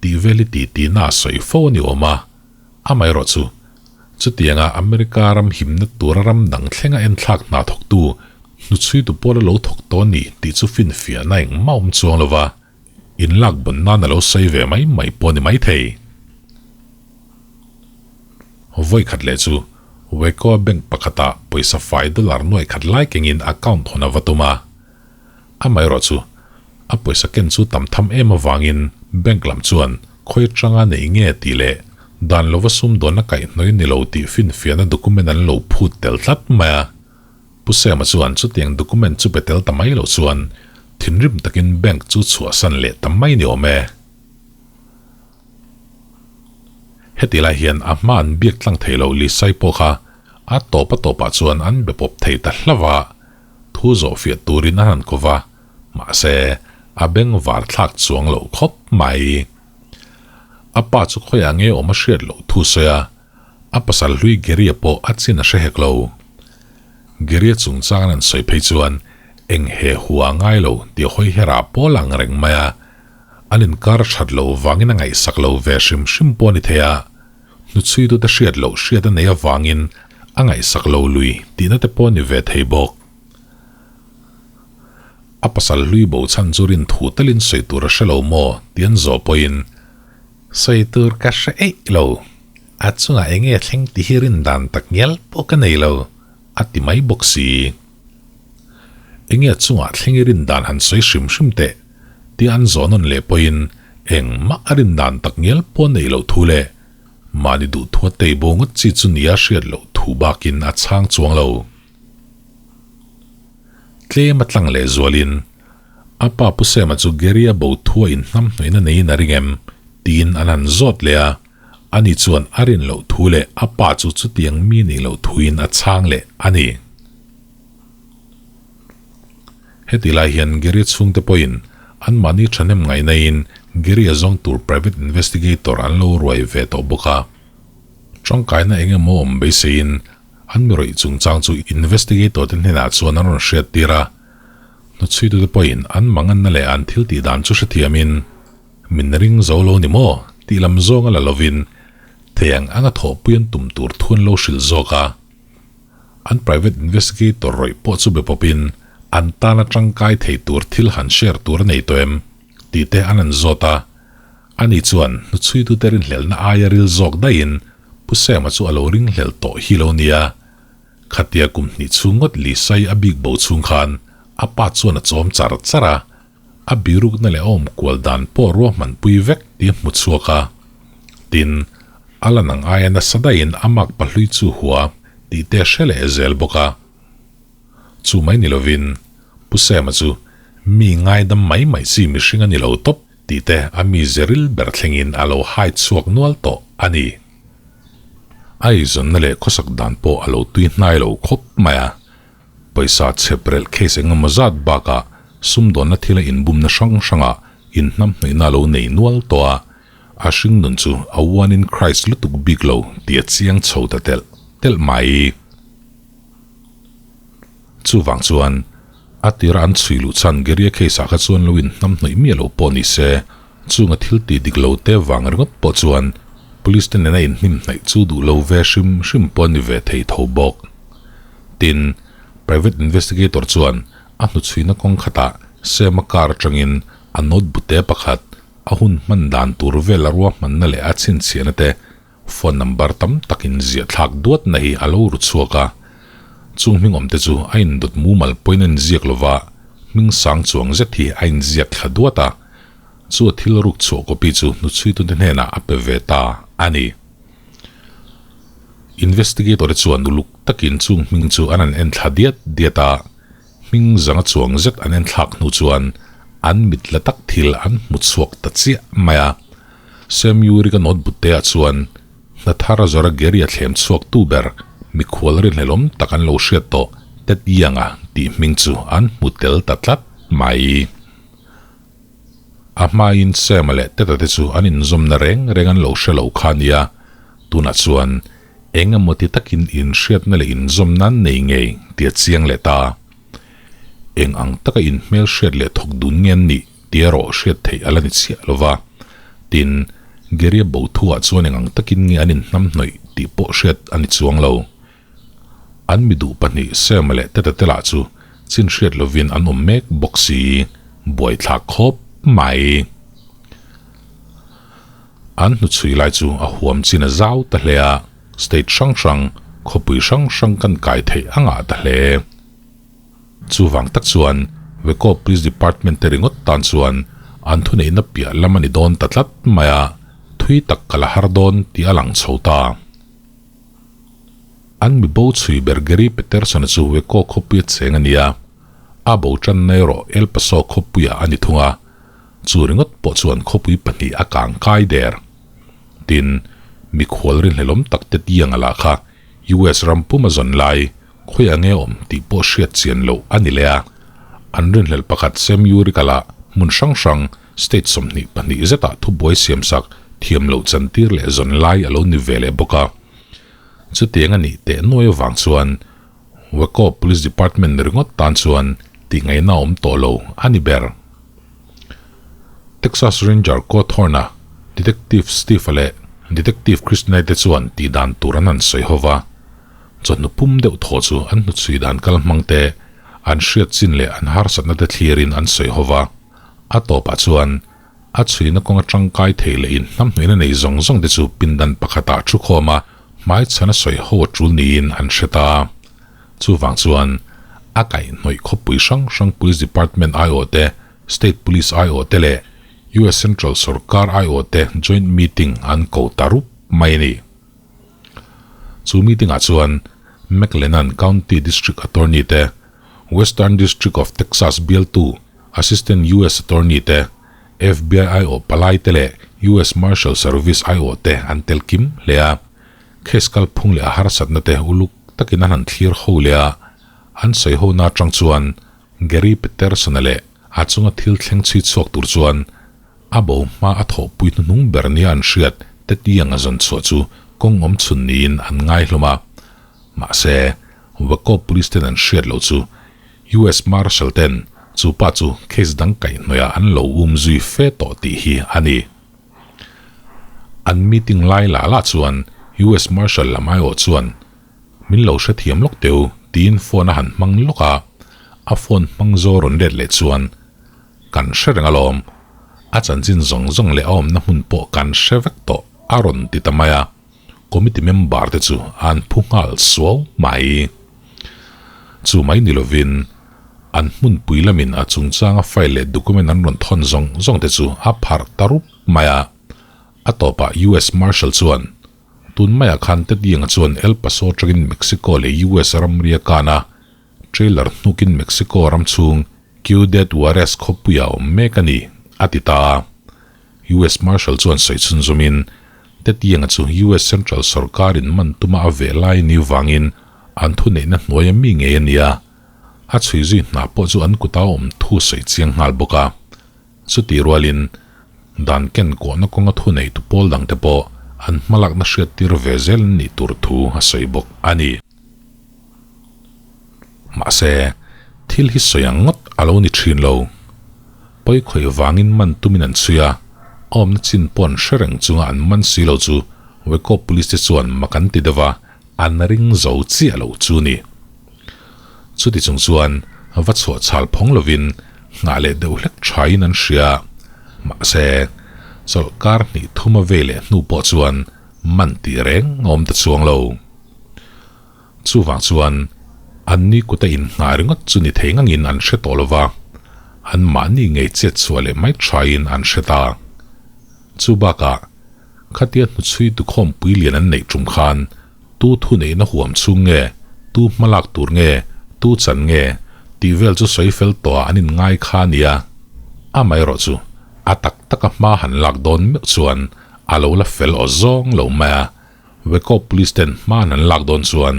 tih vel hi ti tihna a sawi fo a ni awm a, amaherawh chu chutianga America ram himna tura ram dang thlenga enthlak hna thawktu hnuchhuitu pawl a lo thawk tawh a ni tih chu finfiahna engmah awm chuang lo va, inlak bawn nan a lo sawi ve mai mai pawh a ni maithei. Vawi khat leh chu Waco-a bank pakhatah pawisa fai dollar nuai khat lai kengin account hawn a va tum a. Amaherawh chu, a pawisa ken chu tam tham em avangin bank lam chuan khawi atanga nei nge tih leh dan lova sumdawnna kaihhnawih ni lo tih finfiahna document an lo phut tel tlat mai a. Pu Sema chuan chutiang document chu pe tel ta mai lo chuan thinrim takin bank chu chhuahsan leh ta mai ni awm e. Heti lai hian a hma an biak tlang thei lo Lisai pawh kha a tawp a tawpah chuan an be pawp thei ta hlauh a. Thu zawhfiah turin a han ko va, mahse, a beng var thlak chuang loh khawp mai. A pa chu khawiah nge awm a hriat loh thu sawi a, a pasal hlui Gary-a pawh a chin a hre hek lo. Gary-a chungchang an han sawi phei chuan eng he hua ngai lo tih hawi herah pawh a lang reng mai a, an inkar that loh vangin a ngaihsak lo ve hrim hrim pawh a ni thei a. Hnuchhuitute hriat loh hriat a nei avangin a ngaihsak lo lui tihna te pawh a ni ve thei bawk. A pasal hlui bo chhan chu rin thu talin sawi tur a hre lo maw tih an zawh pawhin, Sawi tur ka hre eih lo, a chungah eng nge thleng ti hi rin dan tak ngial pawh ka nei lo, a ti mai bawk si. Eng nge a chungah thleng i rin dan han sawi hrim hrim teh tih an zawh nawn leh pawhin engmah a rin dan tak ngial pawh neih loh thu leh mahni duhthua tei bo ngawt chi chu nia hriat loh thu bakin a chhang chuang lo. Tlem a tlang leh zualin a pa Pu Sema chu Gary-a bo thua inhnamhnawihna neiin a ring em? tiin an han zawt leh a, ani chuan a rin loh thu leh a pa chu chutiang mi nih loh thuin a chhang leh a ni. Heti lai hian Gary chhungte pawhin anmahni thahnem ngaihnain Gary-a zawng tur private investigator an lo ruai ve tawh bawk a. Tangkaina eng emaw awm beiseiin an mi rawih chungchang chu investigator te hnenah chuan an rawn hriattir a. Hnuchhuitute pawhin an manganna leh an thil tih dan chu hrethiamin, Min ring zo lo ni maw? tih lam zawng a la lovin thei ang anga thawhpui an tum tur thu an lo hrilh zawk a. An private investigator rawih pawh chu be pawpin an tana tangkai thei tur thil han share tur a nei tawh em? tih te an han zawt a. Ani chuan hnuchhuitute rinhlelhna aia ril zawk daihin Pu Sema chu a lo ringhlel tawh hi lo nia. Khatia kum hnih chhung ngawt Lisai a bik bo chhung khan a pa chuan a chawm char char a, a birukna leh a awmkual dan pawh ruahmanpui vek tih a hmu chhuak a. Tin, a la nang aia nasa daihin a mak pahlui chu hua tih te a hre leh zel bawk a. Chu mai ni lovin, Pu Sema chu mi ngaidam mai mai chi mihring a ni lo tawp tih te a mi zeril ber thlengin a lo hai chhuak nual tawh a ni. A eizawnna leh khawsak dan pawh a lo tui hnai lo khawp mai a. Pawisa chheprelh case eng emaw zat bakah sumdawnna thila inbumna hrang hrangah inhnamhnawihna a lo nei nual tawh a, a hring nun chu a one in Christ lutuk bik lo tih a chiang chho ta telh telh mai. Chuvang chuan, a tira an chhui luh chhan Geria case ah kha chuan lo inhnamhnawih miah lo pawh ni se, chunga thil tih dik lo te vang ringawt pawh chuan police te nena inhnimhnaih chu duh lo ve hrim hrim pawh a ni ve thei tho bawk. Tin, private investigator chuan a hnuchhuina kawng khatah Sema car atangin a note bute pakhat, a hun hman dan tur vel a ruahmanna leh a chhinchhiahna te phone number tam takin ziah thlak duatna hi a lo ru chhuak a. Chung hming awmte chu a indawt mumal pawhin a inziak lova, hming sang chuang zet hi a inziak thla duat a. Chu a thil ruk chhuah copy chu hnuchhuitute hnenah a pe ve ta a ni. Investigator te chuan uluk takin chung hming chu an han en thla diat diat a, hming zanga chuang zet an en thlak hnu chuan an mit la tak thil an hmu chhuak ta chiah mai a. Sam Yuri-ka notebook te ah chuan hna thar zawra Gary-a thlem chhuak tu ber mikhual rinhlelawm tak an lo hriat tawh Ted Young-a tih hming chu an hmu tel ta tlat mai. A hmain Sam-a leh Ted-a te chu an inzawmna reng reng an lo hre lo kha a nia. Tunah chuan eng emaw ti takin inhriatna leh inzawmna an nei ngei tih a chiang leh ta. Eng ang taka inhmelhriat leh thawk dun nge an nih tih erawh hriat theih a la ni chiah lo va. Tin, Gary-a bo thuah chuan eng ang takin nge an inhnamhnawih tih pawh hriat a ni chuang lo. An mi duh pahnih Sam-a leh Ted-a te lah chu chin hriat lovin an awm mek bawk si, buaithlak khawp mai. An hnuchhui lai chu a huam chin a zau ta hle a, state hrang hrang, khawpui hrang hrang kan kai theih a ngah ta hle. Chuvang tak chuan Waco Police Department te ringawt tan chuan an thuneihna piah lam a ni dawn ta tlat mai a, thui tak ka la har dawn tih a lang chho ta. An mi bo chhui ber Gary Peterson-a chu Waco khawpuia cheng a ni a, a bo tanna erawh El Paso khawpuiah a ni thung a, chu ringawt pawh chuan khawpui pahnih a kang kai der. Tin, mikhual rinhlelawm tak te tiang a lah kha US ram pum a zawn lai khawi ang nge awm tih pawh hriat chian loh a ni leh a, an rinhlelh pakhat Sam Urick-a lah hmun hrang hrang State 22 zetah thubuai siamsak thiam loh chantir leh zawn lai a lo ni ve leh bawk a. Chutiang a nih teh nuai avang chuan Waco Police Department ringawt tan chuan tih ngaihna a awm tawh lo a ni ber. Texas Ranger Cawthorn-a Detective Steve-a leh Detective Chris Knight te chuan tih dan tur an han sawi ho va. Chawhnu pum deuh thaw chu an hnuchhui dan kal hmang te, an hriat chin leh an harsatna te thlirin an sawi ho va. A tawpah chuan a chhuina kawnga tangkai thei leh in hnamhnuina nei zawng zawng te chu pindan pakhatah thu khawm a, hmaichhan a sawi ho a tul niin an hre ta. Chuvang chuan a kaihhnawih khawpui hrang hrang Police Department aiawh te, State Police aiawh te leh US Central Sorkar aiawh te joint meeting an ko ta rup mai a ni. Chu meeting ah chuan McLennan County District Attorney te, Western District of Texas bialtu Assistant US Attorney te, FBI aiawh palai te leh US Marshal Service aiawh te an tel kim hle a. Case kalphung leh a harsatna te uluk takin an han thlir ho leh a, an sawi hona atang chuan Gary Peterson-a leh a chunga thil thleng chhui chhuak tur chuan a bo hma a thawhpui hnuhnung ber nia an hriat te tiang a zawn chhuah chu kawng awm chhun niin an ngai hlawm a. Mahse, Waco Police ten an hriat loh chu US Marshal ten chu pa chu case dang kaihhnawih ah an lo um zui fe tawh tih hi a ni. An meeting lai lah lah chuan US Marshal lam aiawh chuan min lo hrethiam lawk teu tiin phone a han hmang lawk a, a phone hmang zo rawn let leh chuan kan hre reng alawm, a chanchin zawng zawng leh a awmna hmun pawh kan hre vek tawh a rawn ti ta mai a. Committee member te chu an phu nghal suau mai. Chu mai ni lovin an hmunpui lamin a chungchanga file leh document an rawn thawn zawng zawng te chu a pharh ta rup mai a. A tawpah US Marshal chuan tun maiah khan Ted Young-a chuan El Paso atangin Mexico leh US ramria kana trailer hnukin Mexico ram chhung Ciudad Juarez khawpuia awm mek a ni, a ti ta a. US Marshal chuan sawi chhunzawmin, Tetianga chu US Central sorkarin man tuma a veh lai ni vangin an thuneihna hnuaia mi ngei a ni a, a chhui zui hna pawh chu an kuta awm thu sawi chiang nghal bawk a. Chutih rualin, dan ken kawhna kawnga thuneitu pawl dangte pawh an hmalakna hriattir ve zel an nih tur thu a sawi bawk a ni. Mahse, thil hi sawi ang ngawt a lo ni thin lo. Pawi khawih vangin man tumin an chhui a, a awmna chin pawh an hre reng chunga an man si lo chu Waco Police te chuan mak an ti deuh a, an ring zo chiah lo chu ni. Chuti chung chuan va chhuah chhal phawng lovin nghah leh deuh hlek thain an hria. Mahse, chawlhkar hnih thuma vei leh hnu pawh chuan man tih reng a awm ta chuang lo. Chuvang chuan an ni kuta innghah ringawt chu ni thei ngangin an hre tawh lo va, an mahni ngei chet chhuah leh mai thain an hre ta. Chu bakah, khatia hnuchhui tukhawmpui lian an neih tum khan tu thuneihna huam chhung nge, tu hmalak tur nge, tu chan nge tih vel chu sawi fel tawhah an inngai kha a nia. Amaherawh chu a tak taka hma han lak dawn meuh chuan a lo la fel aw zawng lo mai a. Waco Police ten hman an lak dawn chuan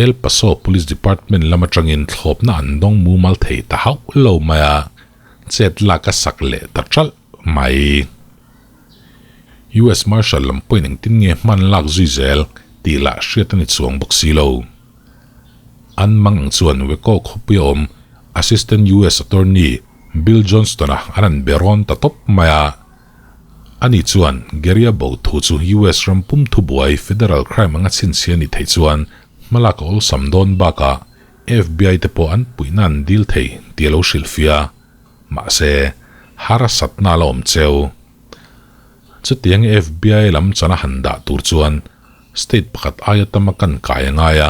El Paso Police Department lam atangin thlawpna an dawng mumal thei ta hauh lo mai a, chet lak a sak leh ta ṭalh mai. US Marshal lam pawhin engtin nge hman lak zui zel tih lah hriat a ni chuang bawk si lo. An mang ang chuan Waco khawpuia awm Assistant US Attorney Bill Johnston-a an han be rawn ta tawp mai a. Ani chuan Gary-a bo thu chu US ram pum thubuai federal crime anga chhinchhiah a nih theih chuan hmalak a awlsam dawn bakah FBI te pawh an puihna an dil thei tih a lo hrilhfiah a. Mahse, harsatna a la awm cheu. Chutiang FBI lam chana han dah tur chuan state pakhat aia tama kan kai a ngai a.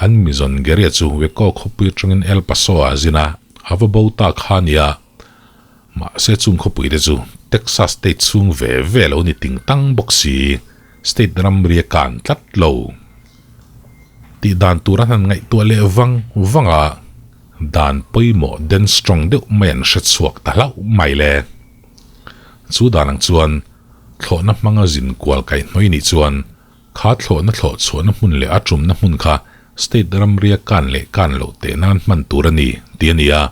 An mizawn Gary-a chu Waco khawpui atangin El Paso-ah a zin a, a va bo ta kha a nia. Mahse chung khawpui te chu Texas state chhung ve ve lo ni ting tang bawk si, state ramri a kan tlat lo. Tih dan tur an han ngaihtuah leh vang vang a, dan pawimawh den strong deuh mai an hre chhuak ta hlauh mai le. Chu dan ang chuan thlawhna hmanga zin kual kaihhnawih nih chuan kha thlawhna thlawh chhuahna hmun leh a tumna hmun kha state ramria kan leh kan loh teh nan hman tur a ni tih a ni a.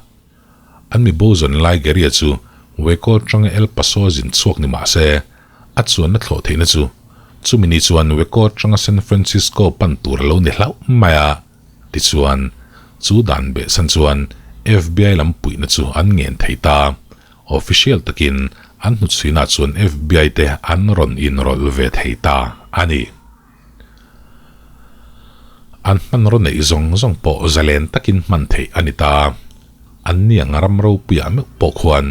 An mi bo zawn lai Gary-a chu Waco atanga El Paso a zin chhuak ni mah se, a chuanna thlawh theihna chu chumi ni chuan Waco atanga San Francisco pan tur a lo ni hlauh mai a. Tichuan, chu dan behchhan chuan FBI lam puihna chu an ngen thei ta. Official takin an hnuchhuinah chuan FBI te an rawn inrawlh ve thei ta a ni. An hmanraw neih zawng zawng pawh zalen takin hman theih a ni ta. An niang ram ropuiah meuh pawh khuan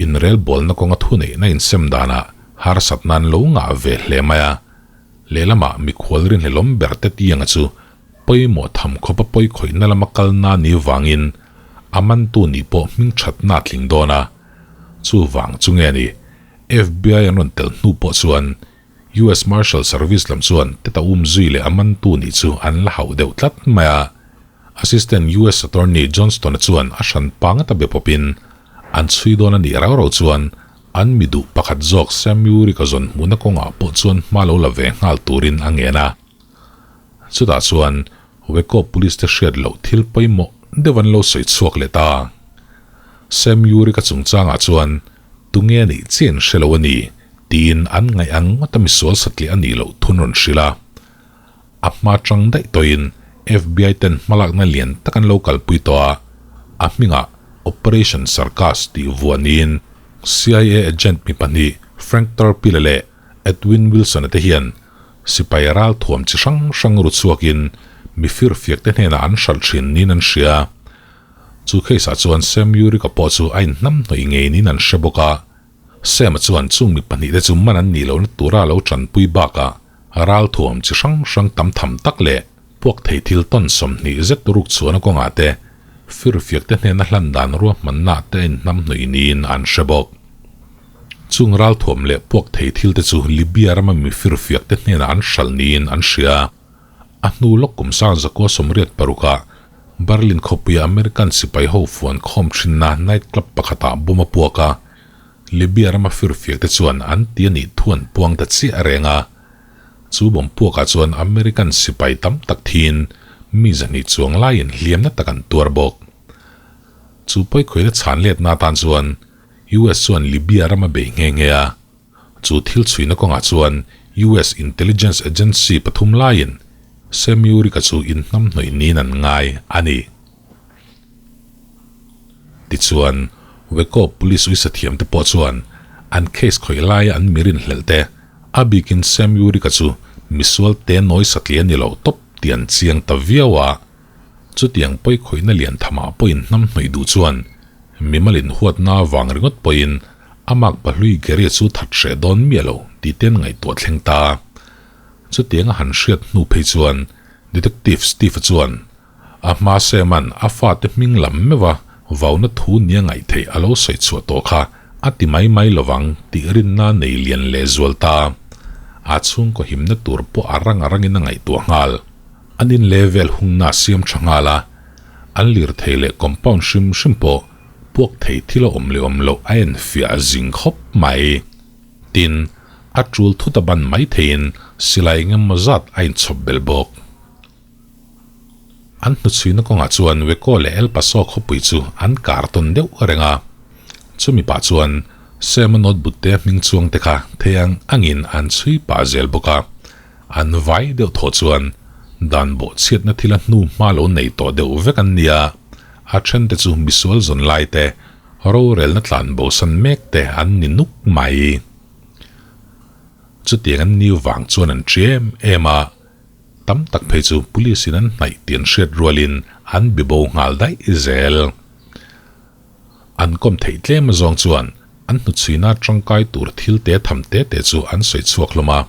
inrelbawlna kawnga thuneihna insem danah harsatna an lo ngah ve hle mai a. Lehlamah mikhual rinhlelawm ber te tianga chu pawimawh tham khawpa pawi khawihna lama kalna ni vangin a mantu nih pawh hmingthatna a tling dawn a. Chuvang chu nge ni FBI an rawn tel hnu pawh chuan US Marshal Service lam chuan teta um zui leh a mantu nih chu an la hauh deuh tlat mai a. Assistant US Attorney Johnston-a chuan a hran pa ngata be pawpin an chhui dawn a nih rau rau chuan an mi duh pakhat zawk Sam Urich-a zawn hmuhna kawngah pawh chuan hma lo la ve nghal turin a ngen a. Chutah chuan Waco Police te hriat loh thil pawimawh deuh an lo sawi chhuak leh ta. Sam Urich-a chungchangah chuan tunge a nih chiah in hre lo a ni Tiin an ngaih ang ngawt a misual satliah a nih loh thun rawn hrilh a. A hma chang daih tawhin FBI ten hmalakna lian tak an lo kalpui tawh a, a hmingah Operation Sarkas tih vuah niin CIA agent mi pahnih Frank Terpil-a leh Edwin Wilson-a te hian sipai ral thuam chi hrang hrang ru chhuakin mi firfiak te hnenah an hralh thin niin an hria. Chu case ah chuan Sam Urich-a pawh chu a inhnamhnawih ngei niin an hre bawk a. Sam-a chuan chung mi pahnihte chu man an nih lohna tura lo tanpui bakah ralthuam chi hrang hrang tam tham tak leh puak thei thil tawn 20 zet ruk chhuahna kawngah te firfiakte hnena hlan dan ruahmanna te a inhnamhnawih niin an hre bawk. Chung ralthuam leh puak thei thil te chu Libya rama mi firfiakte hnenah an hralh niin an hria. A hnu lawk kum sang zakua 86ah Berlin khawpuia American sipai ho fuan khawm thinna night club pakhatah bomb a puak a, Libya rama firfiak te chuan an ti a nih thu an puang ta chiah reng a. Chu bomb puakah chuan American sipai tam tak thiin mi 200 chuang laiin hliamna tak an tuar bawk. Chu pawikhawihna chhan letna atan chuan US chuan Libya rama bei nghe nghe a. Chu thil chhuina kawngah chuan US Intelligence Agency pathum laiin Sam Urich-a chu inhnamhnawih niin an ngai a ni. Tichuan, Waco Police uisathiamte pawh chuan an case khawih laia an mi rinhlelh te, a bikin Sam Urich-a chu misual te nawi satliah a ni lo tawp tih an chiang ta viau a. Chutiang pawi khawihna lian thamah pawh inhnamhnawih duh chuan mimal inhuatna avang ringawt pawhin A mak pahlui Gary chu that hreh dawn miah lo tih te an ngaihtuah thleng ta. Chutiang a han hriat hnu phei chuan Detective Steve-a chuan a hma Sam-a'n a fate hming lam meuh a vauna thu nia ngaih theih a lo sawi chhuah tawh kha a ti mai mai lovang tih rinna nei lian leh zual ta. A chhungkaw himna tur pawh a rang a rangin a ngaihtuah nghal. An in level hungna a siam tha nghal a, an lirthei leh compound hrim hrim pawh Puak thei thil a awm leh awm loh a enfiah zing khawp mai. Tin, a tul thut a ban mai theiin silai eng emaw zat a inchhawp belh bawk. An hnuchhuina kawngah chuan Waco leh El Paso khawpui chu an kar tawn deuh reng a. Chumi pah chuan Sam-a notebook te hming chuang te kha thei ang angin an chhui pah zel bawk a, an vai deuh thaw chuan dan bawhchhiatna thila hnu hma lo nei tawh deuh vek an nia, a then te chu misual zawn lai te, rorelna tlan bosan mek te an ni nuk mai. Chutiang an niu vang chuan an ṭi em em a, tam tak phei chu police in an hnaih tih an hriat rualin an bi bo nghal daih zel. An kawm theih tlem azawng chuan an hnuchhuina tangkai tur thil te tham te te chu an sawi chhuak hlawm a.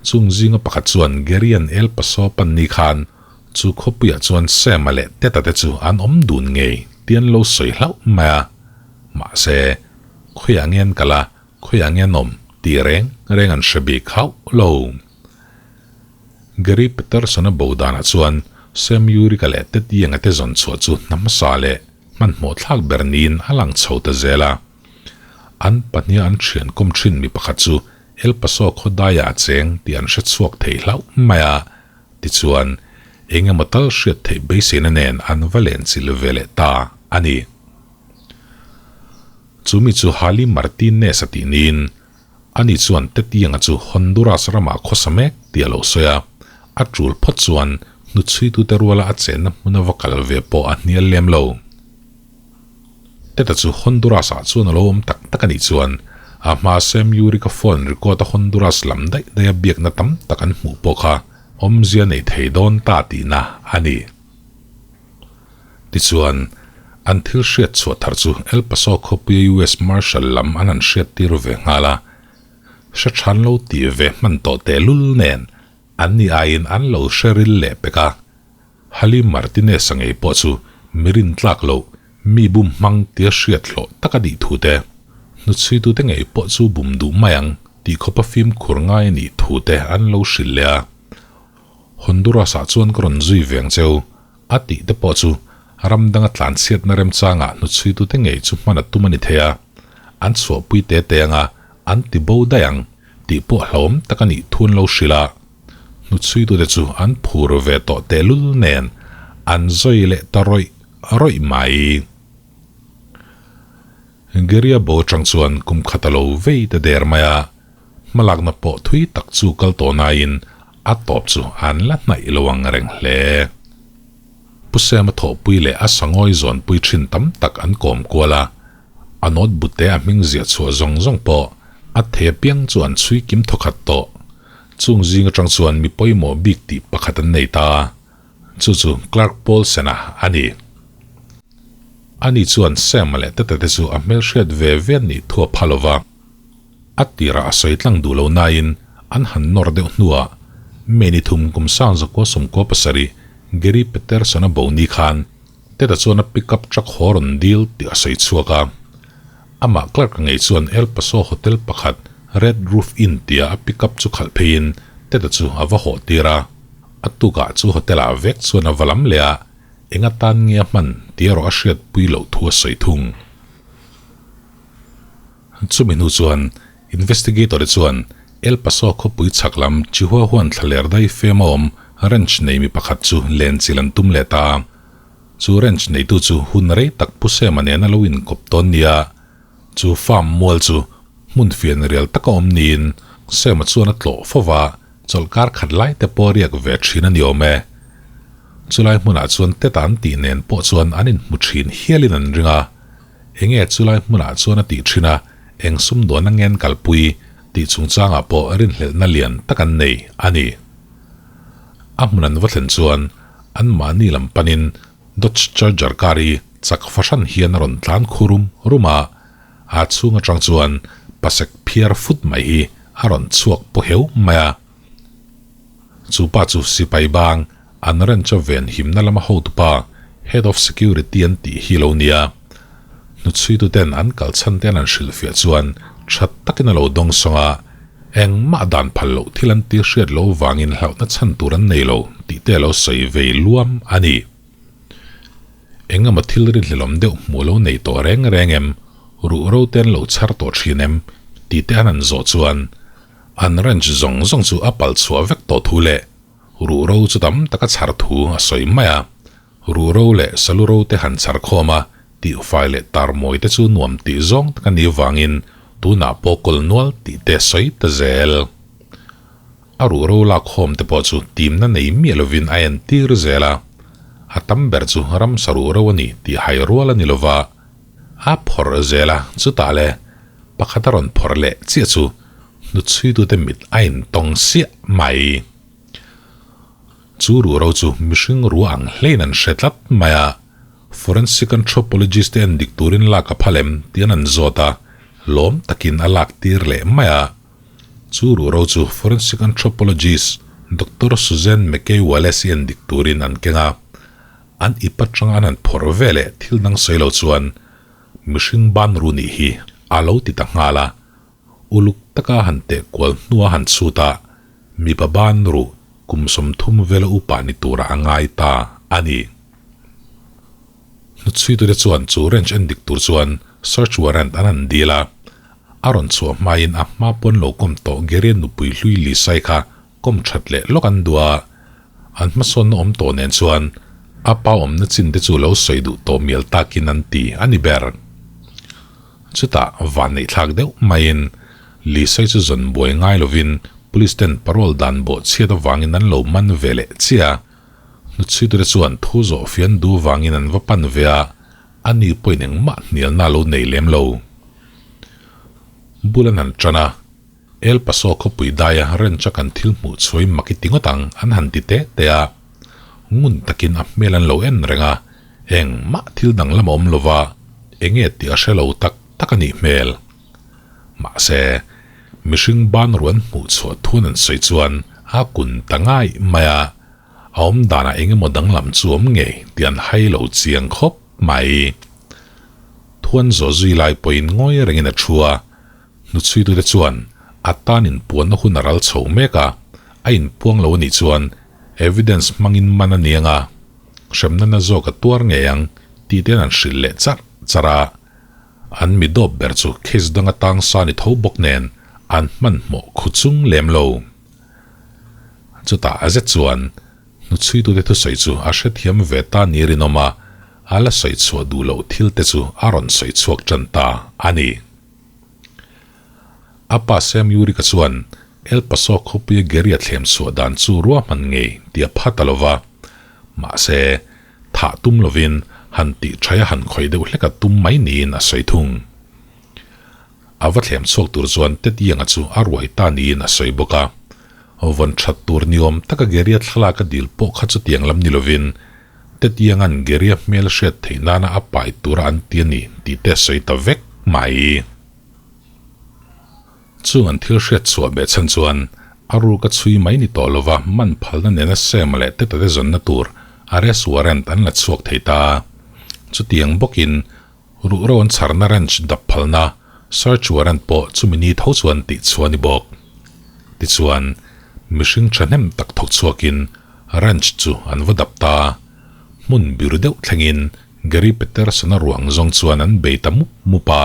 Chung zinga pakhat chuan Gary-a'n El Paso pan ni khan chu khawpuiah chuan Sam-a leh Ted-a te chu an awm dun ngei tih an lo sawi hlauh mai a. Mahse, khawiah nge an kal a, khawiah nge an awm tih reng reng an hre bik hauh lo. Gary Patterson-a bo danah chuan Sam Urich-a leh Ted Young-a te zawn chhuah chu hna hmasa leh hmanhmawh thlak ber niin a lang chho ta zel a. An pahniha an thian kawm thin mi pakhat chu El Paso khawdaiah a cheng tih an hre chhuak thei hlauh mai a, tichuan eng emaw tal hriat theih beiseina nen an va len chilh ve leh ta a ni. Chu mi chu Hali Martinez a tih niin ani chuan Tetianga chu Honduras ramah khawsa mek tih a lo sawi a, a tul phawt chuan hnuchhuitute ruala a chenna hmuna va kal ve pawh a hnial lem lo. Teta chu Honduras-ah chuan a lo awm tak tak a nih chuan a hmaa Sam Yurika phone record a Honduras lam daih daiha biakna tam tak an hmuh pawh kha awmzia nei thei dawn ta tihna a ni. Tichuan, an thil hriat chhuah thar chu El Paso khawpuia US Marshal lam an han hriattir ve nghal a, hre than lo ti ve hman tawh tehlul nen an ni aiin an lo hre ril leh pek a. Hali Martinez-a ngei pawh chu mi rintlak loh, mi bum hmang tia hriat hlawh tak a nih thu te, hnuchhuitute ngei pawh chu bum duh mai ang tih khawpa fimkhur ngai a nih thu te an lo hrilh leh a. Honduras-ah chuan ka rawn zui veng cheu, a tih te pawh chu ram danga tlanchhiatna remchangah hnuchhuitute ngei chu hman a tum a ni thei a, an chhuahpui te te anga an ti bo daih ang tih pawh hlauhawm tak a nih thu an lo hrilh a. Hnuchhuitute chu an phur ve tawh tehlul nen an zawi leh ta rawih rawih mai. Geria bo atang chuan kum khat a lo vei ta der mai a. Hmalakna pawh thui tak chu kal tawh nain a tawp chu an la hnaih lo ang reng hle. Pu Sam-a thawhpui leh a sangawi zawnpui thin tam tak an kawm kual a, a notebook te a hming ziah chhuah zawng zawng pawh a thei apiang chu an chhui kim thawkhat tawh. Chung zing atang chuan mi pawimawh bik tih pakhat an nei ta. Chu chu Clark Paulsen-a a ni. Ani chuan Sam-a leh Tete te chu a hmelhriat ve ve an nih thu a pha lova. A tirah a sawi tlang duh lo nain an han nawr deuh hnuah May ni thum kum sang zakua sawmkua pasarih Gary Patterson-a bo ni khan Ted-a chuan a pickup truck haw rawn dil tih a sawi chhuak a. Amah Clark-a ngei chuan El Paso hotel pakhat Red Roof Inn tia a pickup chu khalh pheiin Ted-a chu a va hawh tir a. A tukah chu hotel-ah vek chuan a va lam leh a, eng atan nge a hman tih erawh a hriatpui loh thu a sawi thung. Chumi hnu chuan investigator-te chuan El Paso khawpui chhak lam Chihuahuan thlaler dai fem a awm ranch nei mi pakhat chu len chilh an tum leh ta a. Chu ranch neitu chu hun rei tak Pu Sema nena lo inkawp tawn nia. Chu farm mual chu hmun fian rial taka awm niin Sema chuan a tlawh fo va, chawlhkar khat lai te pawh a riak ve thin a ni awm e. Chulai hmunah chuan Teta an tih nen pawh chuan an inhmu thin hialin an ring a. Enge chulai hmunah chuan a tih thin a, eng sumdawn a ngen kalpui tih chungchangah pawh rinhlelhna lian tak an nei a ni. A hmun an va thlen chuan anmahni lam panin Dodge Charger car hi chak fahran hian a rawn tlan khu rum rum a, a chhung atang chuan pasek phiar fut mai hi a rawn chhuak paw heu mai a. Chu pa chu sipai bang an ranch a ven himna lama hotupa Head of Security an tih hi lo nia. Hnuchhuituten an kal chhan te an han hrilhfiah chuan tha takin a lo dawng sawng a, engmah dan phal loh thil an ti hriat lo vangin hlauhna chhan tur an nei lo tih te a lo sawi vei luam a ni. Engemaw thil rinhlelawm deuh hmuh lo nei tawh reng reng em, ruhro te an lo chhar tawh thin em tih te an han zawh chuan an ranch zawng zawng chu a pal chhuah vek tawh thu leh Ruhro chu tam taka chhar thu a sawi mai a, ruhro leh salu ro te han chhar khawm a, tihfai leh tar mawi te chu nuam tih zawng tak a nih vangin Tunah pawh kawl nual tih te sawi ta zel. A ruhro lak khawm te pawh chu timna nei miah lovin a entir zel a, a tam ber chu ramsa ruhro a ni tih hai rual a ni lova, a phawrh zel a, chutah le pakhat a rawn phawrh leh chiah chu hnuchhuitute mit a intawng siah mai. Chu ruhro chu mihring ruah ang hlein an hre tlat mai a, forensic anthropologist te en dik turin lak a phal em tih an an zawt a, lawm takin a lak tir leh mai a. Chu ruhro chu forensic anthropologist Doctor Suzanne McKay Wallace i en dik turin an keng a, an ip atanga an han phawrh ve leh thil dang sawi lo chuan mihring ban ru nih hi a lo ti ta nghal a. Uluk taka han teh kual hnua han chhut a, mipa ban ruh kum 30 vela upa ni tura a ngai ta a ni. Hnuchhuitute chuan chu ranch en dik tur chuan search warrant an han dil a, a rawn chhuah hmain a hma pawn lo kawm tawh Gary-a nupui hlui Lisai kha kawm that leh lawk an duh a, an hmasawnna awm tawh nen chuan a pa awmna chin te chu lo sawi duh tawh mial takin an ti a ni ber. Chutah van neih thlak deuh maiin Lisai chu zawn buai ngai lovin police ten parole dan bawh chhiat avangin an lo man ve leh chiah a, hnuchhuitute chuan thu zawh fian duh vangin an va pan ve a, a ni pawhin engmah hnialna a lo nei lem lo. Bul an han tan a. El Paso khawpui daia ranch a kan thil hmuh chhuai mak i ti ngawt ang an han ti te te a. Ngun takin a hmel an lo en reng a, engmah thil danglam a awm lo va, enge tih a hre lo tak tak a nih hmel. Mahse, mihring ban ruan hmuh chhuah thun an sawi chuan a kun ta ngai mai a, a awm danah eng emaw danglam chu awm ngei tih an hai lo chiang khawp mai. Thuan zawh zui lai pawhin ngawi rengin a thu a, Hnuchhuitute chuan a tan inpuanna hun a ral chho mek a, a inpuang lo a nih chuan evidence hmangin man a ni ang a, hremna na zawk a tuar ngei ang tih te an hrilh leh charh charh a. An mi dawp ber chu case dang atang sa ni tho bawk nen an hmanhmawh khu chung lem lo. Chutah a zet chuan hnuchhuitute thusawi chu a hrethiam ve ta ni rinawm a, a la sawi chhuah duh loh thil te chu a rawn sawi chhuak tan ta a ni. A pa Sam Yurika chuan El Paso khawpuia Gary a thlem chhuah dan chu ruahman ngei tih a pha ta lo va. Mahse, thah tum lovin han tih thaih a han khawih deuh hlek a tum mai niin a sawi thung. A va thlem chhuak tur chuan Ted Young-a chu a ruai ta niin a sawi bawk a. Vawn that tur niawm taka Gary-a thlalak a dil pawh kha chutiang lam ni lovin Ted Young-a'n Gary-a hmel hriat theih nana a pai tura an ti a ni tih te a sawi ta vek mai. Chung an thil hriat chhuah beh chhan chuan a ruk a chhui mai ni tawh lova man phalna nena Sam leh Teta te zawnna tur arrest warrant an la chhuak thei ta. Chutiang bawkin ruhro an chharna ranch dap phalna search warrant pawh chumi ni tho chuan tih chhuah a ni bawk. Tichuan, mihring thahnem tak thawk chhuakin ranch chu an va dap ta. Hmun biru deuh thlengin Gary Peterson-a ruang zawng chuan an bei ta mup mup a.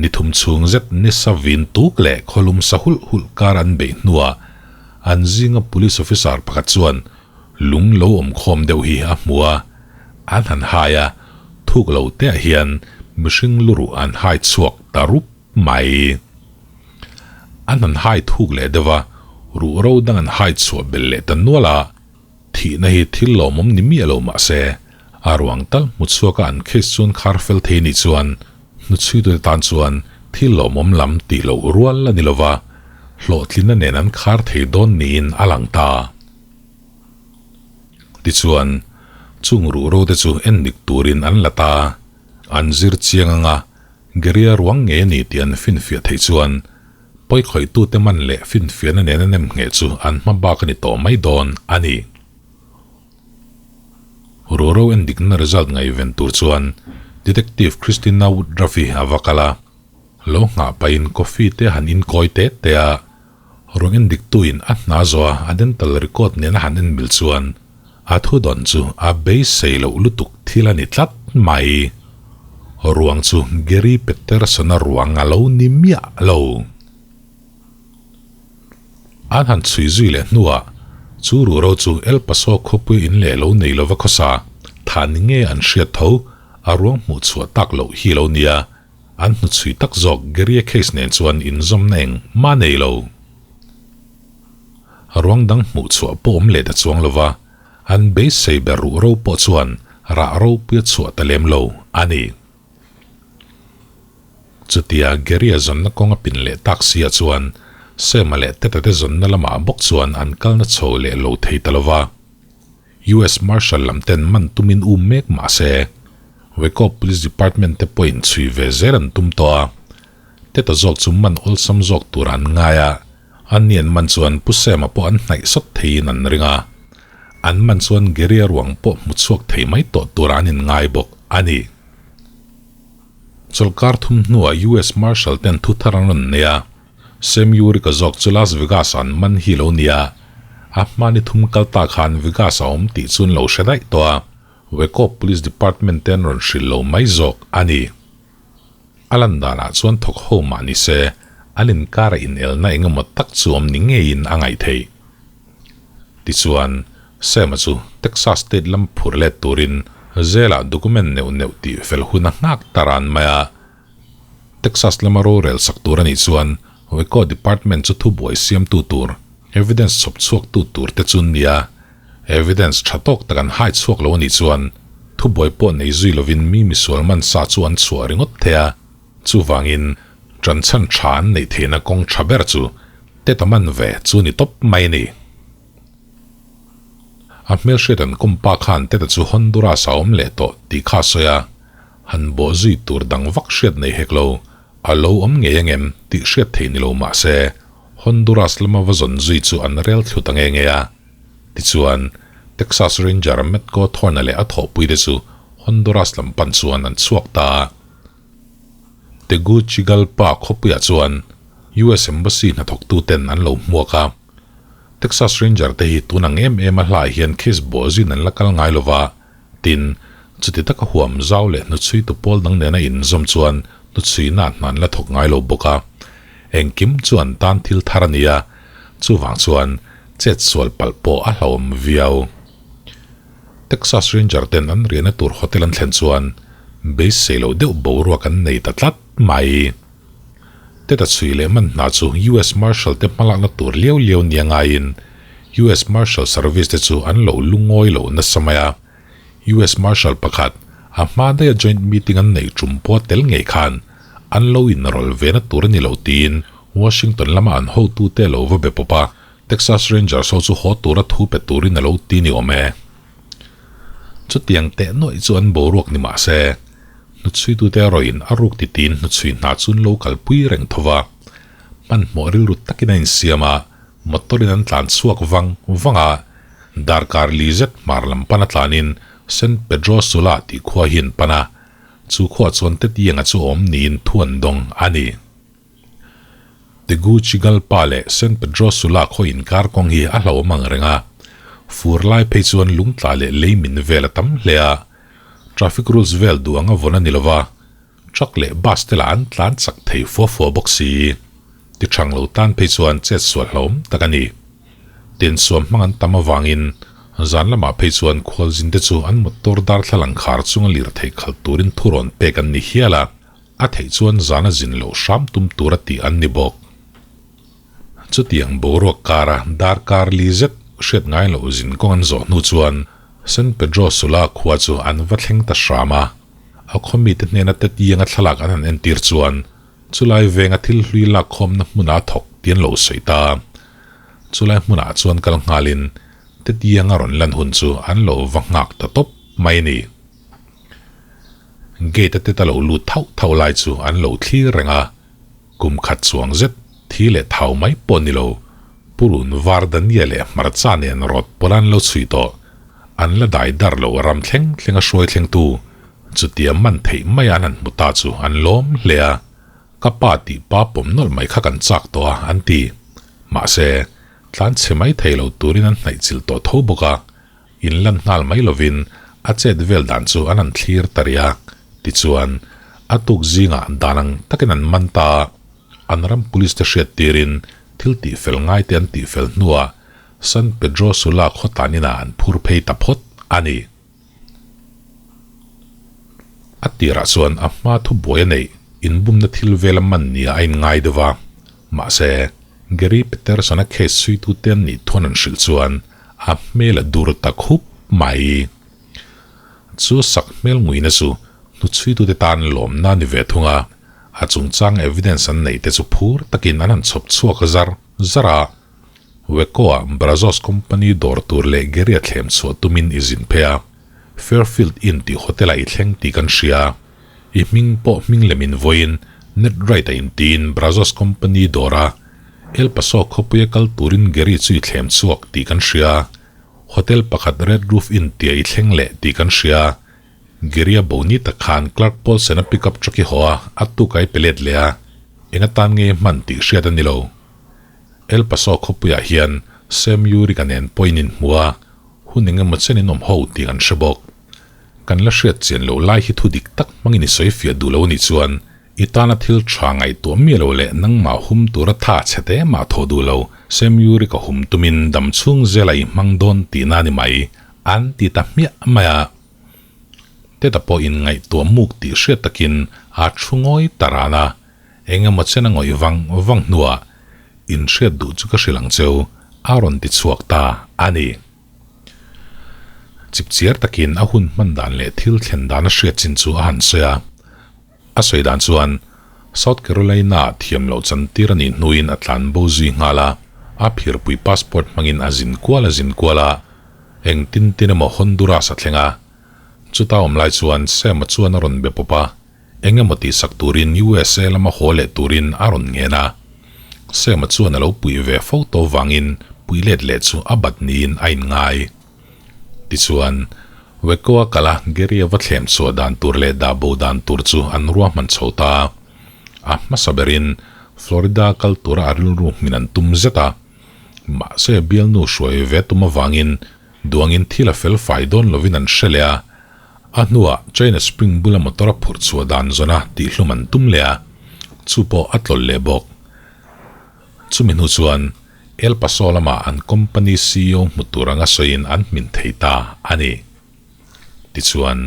Ni thum chhung zet nisa vin tuk leh khawlum sa hulh hulh kar an beih hnuah an zinga police officer pakhat chuan lung lo awm khawm deuh hi a hmu a, an han hai a, thuk lo te ah hian mihring luruh an hai chhuak ta rup mai. An han hai thuk leh deuh a, ruhro dang an hai chhuah belh leh ta nual a, Thihna hi thil lawmawm ni miah lo mah se, a ruang tal hmu chhuaka an case chuan khar fel thei nih chuan hnuchhuitute tan chuan thil lawmawm lam tih loh rual a ni lo va, hlawhtlinna nen an khar thei dawn niin a lang ta. Tichuan, chung ruhro te chu endik turin an la ta. An zir chiang anga Geria ruang ngei a ni tih an finfiah theih chuan Pawikhawih-tute man leh finfiahna nena nem ngheh chu an hma bak a ni tawh mai dawn a ni. Ruhro endikna result ngaihven tur chuan Detective Christina Woodruff-i a va kal a, lo nghah pahin coffee te han inkawi te te a, ruang endiktuin a hna zawh a a dental record nena han en mil chuan a thudawn chu a beisei loh lutuk thil a ni tlat mai. Ruang chu Gary Peterson-a ruang a lo ni miah lo. An han chhui zui leh hnuah chu ruhro chu El Paso khawpui in leh lo nei lova khawsa tha ni nge an hriat tho a ruang hmuh chhuah tak loh hi lo nia. An hnuchhui tak zawk Gary-a case nen chuan inzawmna eng mah nei lo. Ruang dang hmuh chhuah pawh awm leh ta chuang lo va, an beisei ber ruh ro pawh chuan rah ropui a chhuah ta lem lo a ni. Chutia Gary-a zawnna kawng a pin leh tak sia chuan Sam-a leh Ted-a te zawnna lamah bawk chuan an kalna chho leh lo thei ta lo va. US Marshal lam ten man tumin um mek mah se, Waco Police Department te pawhin chhui ve zel an tum tawh a. Ted-a zawk chu man awlsam zawk tur an ngai a, an ni an man chuan Pu Sam-a pawh an hnaih sawt theiin an ring a. An man chuan Gary-a ruang pawh hmu chhuak thei mai tawh tur an inngai bawk a ni. Chawlhkar thum hnuah US Marshal ten thu thar an rawn nei a, Sam Yurick-a zawk chu Las Vegas ah an man hi lo nia, a hmani thum kal ta khan Vegas a awm tih chu an lo hre daih tawh a, Waco Police Department te an rawn hrilh lo mai zawk a ni. A lan danah chuan thawk ho mah ni se, an inkara inelna eng emaw tak chu awm ni ngeiin a ngaih theih. Tichuan, Sam-a chu Texas State lam phur let turin Zela document neuh neuh tih fel hun a nghak ta ran mai a. Texas lama rorel sak tur a nih chuan Waco Department chu thubuai siamtu tur, evidence chhawp chhuaktu tur te chu nia. Evidence tha tawk tak an hai chhuak lo a nih chuan thubuai pawh nei zui lovin mi misual man sa chu an chhuah ringawt thei a. Chuvangin, ṭanchhan ṭha an neih theihna kawng ṭha ber chu Tet a man ve chu ni tawp mai a ni. A hmelhriat an kum pa khan Teta chu Honduras a awm leh tawh tih kha a sawi a, han bawh zui tur dang vak hriat nei hek lo, a lo awm ngei angem tih hriat theih ni lo mah se, Honduras lama va zawn zui chu an rel thlu ta nge nge a. Tichuan, Texas Ranger Matt Cawthorn-a leh a thawhpuite chu Honduras lam pan chuan an chhuak ta a. Tegucigalpa khawpuiah chuan US Embassy hnathawktuten an lo hmuak a. Texas Ranger te hi tun ang em em a hlai hian case bawhzin an la kal ngai lo va, tin, chuti taka huam zau leh hnuchhuitu pawl dang nena inzawm chuan hnuchhuina hna an la thawk ngai lo bawk a. Engkim chu an tan thil thar a ni a, chuvang chuan chet sual palh pawh a hlauhawm viau. Texas Ranger ten an riahna tur hotel an thlen chuan beisei loh deuh boruak an nei ta tlat mai. Ted-a chhui leh man hna chu US Marshal te hmalakna tur liau liau nia ngaiin US Marshal Service te chu an lo lungawi lo nasa mai a. US Marshal pakhat a hma daiha joint meeting an neih tum pawh tel ngei khan an lo inrawlh ve na tur a ni lo tiin Washington lama an hotute lo va be pawp a. Texas Rangers ho chu haw tura thu pe turin a lo ti ni awm e. Chutiang teh nuaih chu an boruak ni mah se, hnuchhuitute erawhin a ruk titiin hnuchhui hna chu an lo kalpui reng tho va. Hmanhmawh rilru takin a insiam a, motor-in an tlan chhuak vang vang a, darkar li zet hmar lam pana tlanin San Pedro Sula tih khua hi an pan a, chu khuaah chuan Tetianga chu awm niin thu an dawng a ni. Tegucigalpa leh San Pedro Sula khaw inkar kawng hi a hlauhawm ang reng a, fur lai phei chuan lungtla leh lei min vel a tam hle a, traffic rules vel duh anga vawn a ni lova, truck leh bus te lah an tlan chak thei fua fua bawk si. Ti thang lo tan phei chuan chet sual hlauhawm tak a ni. Tensuam hmang an tam avangin zan lamah phei chuan khualzin te chu an motor darthlalang khar chunga lirthei khalh turin thurawn pek an ni hial a. A theih chuan zana zin loh hram tum tura tih an ni bawk. Chutiang boruak kara darkar li zet hriat ngai loh zin kawng an zawh hnu chuan San Pedro Sula khua chu an va thleng ta hram a. A khaw mite hnena tetianga thlalak an han entir chuan chulai venga thil hlui lakkhawmna hmuna thawk tih an lo sawi ta. Chulai hmunah chuan kal nghalin tetianga rawn lan hun chu an lo va nghak ta tawp mai a ni. Gate a te ta lo lut thauh thauh lai chu an lo thlir reng a, kum khat chuang zet thi leh thau mai pawh ni lo, purun var dania leh hmarcha nen rawt pawla an lo chhui tawh, an la dai dar lo ram thleng thleng a hruai thlengtu chutia man theih mai a an han hmu ta chu an lawm hle a, ka pa tih pa pawm nawlh mai kha kan chak tawh a an ti. Mahse, tlan chhe mai thei lo turin an hnaih chilh tawh tho bawk a, In lan nghal mai lovin a chet vel dan chu an han thlir ta rih a, tichuan a tuk zingah dan ang takin an man ta a, an ram police te hriat tirin thil tihfel ngai te an tihfel hnuah San Pedro Sula khaw tan inah an phur phei ta phawt a ni. A tirah chuan a hma thubuai a neih. Inbumna thil vela man nia a inngai deuh a, mahse, Gary Peterson-a case chhuitute an nih thuan an hrilh chuan a hmel a dur ta khup mai. Chu sak hmel nguina chu hnuchhuitute tan lawmna a ni ve thung a, a chungchang evidence an neih te chu phur takin an han chhawp chhuak zar zar a. Waco-ah Brazos Company dawr tur leh Gary-a thlem chhuah tumin i zin phei a, Fairfield Inn tih hotel-ah i thleng tih kan hria. I hming pawh hming lem in vawiin Ned Wright-a intiin Brazos Company dawra El Paso khawpuia kal turin Gary chu i thlem chhuak tih kan hria. Hotel pakhat Red Roof Inn tia i thleng leh tih kan hria. Gary-a bo ni tak khan Clark Paulsen-a pickup truck i haw a, a tuk a i pe let leh a. Eng atan nge i hman tih hriat a ni lo. El Paso khawpuiah hian Sam Urick-a nen pawh in inhmu a, hun eng emaw chen in awm ho tih kan hre bawk. Kan la hriat chian loh lai hi thu dik tak hmangin i sawi fiah duh lo anih chuan i tana thil tha ngaihtuah miah lo leh nangmah hum tura tha chhe te mah thawh duh lo Sam Urick-a hum tumin dam chhung zela i hmang dawn tihna a ni mai, an ti ta hmiah mai a. Teta pawh inngaihtuah muk tih hriat takin a thu ngawi ta ran a. Eng emaw chen a ngawih vang vang hnuah inhriat duh chu ka hrilh ang cheu, a rawn ti chhuak ta a ni. Chipchiar takin a hun hman dan leh thil thlen dan a hriat chin chu a han sawi a. A sawi dan chuan South Carolina-ah thiam loh chantir a nih hnuin a tlan bo zui nghal a, a phirpui passport hmangin a zin kual a zin kual a, engtin tin emaw Honduras a thleng a. Chuta awm lai chuan Sam-a chuan a rawn be pawp a. Eng emaw tihsak turin USA lama haw leh turin a rawn ngen a. Sam-a chuan a lo puih ve fo tawh vangin puih let leh chu a bat niin a inngai. Tichuan, Waco-a kala Gary-a va thlem chhuah dan tur leh dah bo dan tur chu an ruahman chho ta. A hmasa berin Florida kal tura a rilru hmin an tum zet a. Mahse, bialnu hruai ve tum avangin duangin thil a fel fai dawn lovin an hre leh a. A hnuah China Spring bula motor a phurh chhuah dan zawna tihhlum an tum leh a, chu pawh a tlawlh leh bawk. Chumi hnu chuan El Paso lama an company ceo hmu tur anga sawiin an hmin thei ta a ni. Tichuan,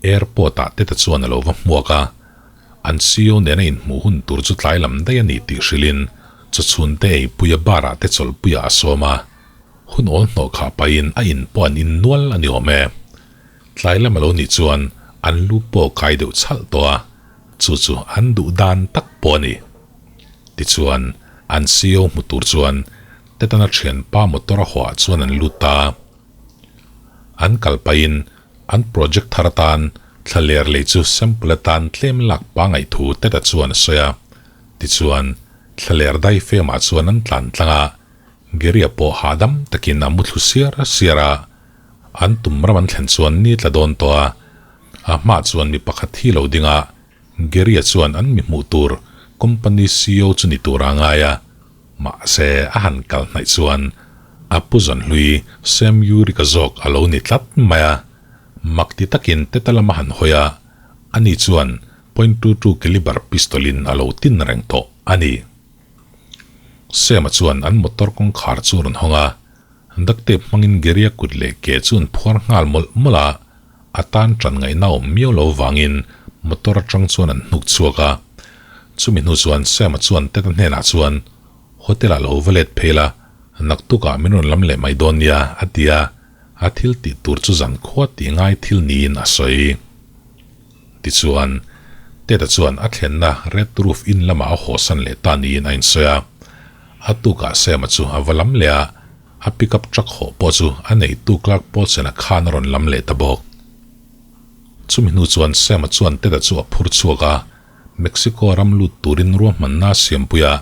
airport-ah Teta chuan a lo va hmuak a, an ceo nena inhmuh hun tur chu tlai lam daih a ni tih hrilhin chawchhunte eipuia bar-ah te chawlhpuiah a sawm a. Hun awl hnawh khah pahin a in pawh an in nual a ni awm e. Tlai lam a lo nih chuan an lu pawh kai deuh chhalh tawh a, chu chu an duh dan tak pawh a ni. Tichuan, an ceo hmu tur chuan Tetana thianpa motor a hawah chuan an lut ta a. An kal pahin an project thar atan thlaler lei chu sample atan tlem lak pangaih thu Teta chuan a sawi a. Tichuan, thlaler daifemah chuan an tlan tlang a. Gary-a pawh hahdam takin a muthlu siar siar a, an tum ram an thlen chuan ni tla dawn tawh a, a hmaah chuan mi pakhat hi lo ding a, Gary-a chuan an mi hmuh tur company ceo chu ni tur a ngai a, mahse a han kal hnaih chuan a pu Zanhlui Sam Urick-a zawk a lo ni tlat mai a, mak ti takin Teta lam a han hawi a, ani chuan point 22 caliber pistol-in a lo tin reng tawh a ni. Sam-a chuan an motor kawngkhar chu a rawn hawng a, duct tape hmangin Gary-a kut leh ke chu an phuar nghal mawlh mawlh a, a tan tan ngaihna a awm miau lo vangin motor atang chuan an hnuk chhuak a. Chumi hnu chuan Sam-a chuan Ted-a hnenah chuan, Hotel-ah lo va let phei la, naktukah min rawn lam leh mai dawn nia, a ti a, a thil tih tur chu zankhua tih ngai thil niin a sawi. Tichuan, Ted-a chuan a thlenna Red Roof Inn lamah a hawsan leh ta niin a insawi a. A tukah Sam-a chu a va lam leh a, a pickup truck hawh pawh chu a neitu Clark Paulsen-a khan a rawn lam leh ta bawk. Chumi hnu chuan Sam-a chuan Ted-a chu a phur chhuak a, Mexico ram lut turin ruahmanna a siampui a.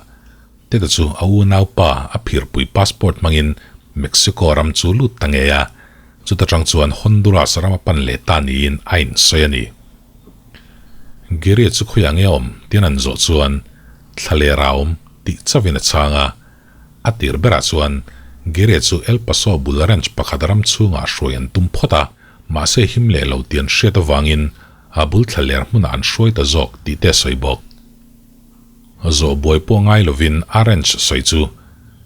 Ted-a chu a unaupa a phirpui passport hmangin Mexico ram chu lut ta ngei a. Chuta tang chuan Honduras ram a pan leh ta niin a insawi a ni. Gary-a chu khawiah nge a awm tian an zawh chuan thlaler a awm tih chauhin a chhang a. A tir berah chuan Gary-a chu El Paso bul ranch pakhat ram chhungah hruai an tum phawt a, mahse him leh lo tih an hriat avangin a bul thlaler hmunah an hruai ta zawk tih te a sawi bawk. Zawh buai pawh ngai lovin a ranch sawi chu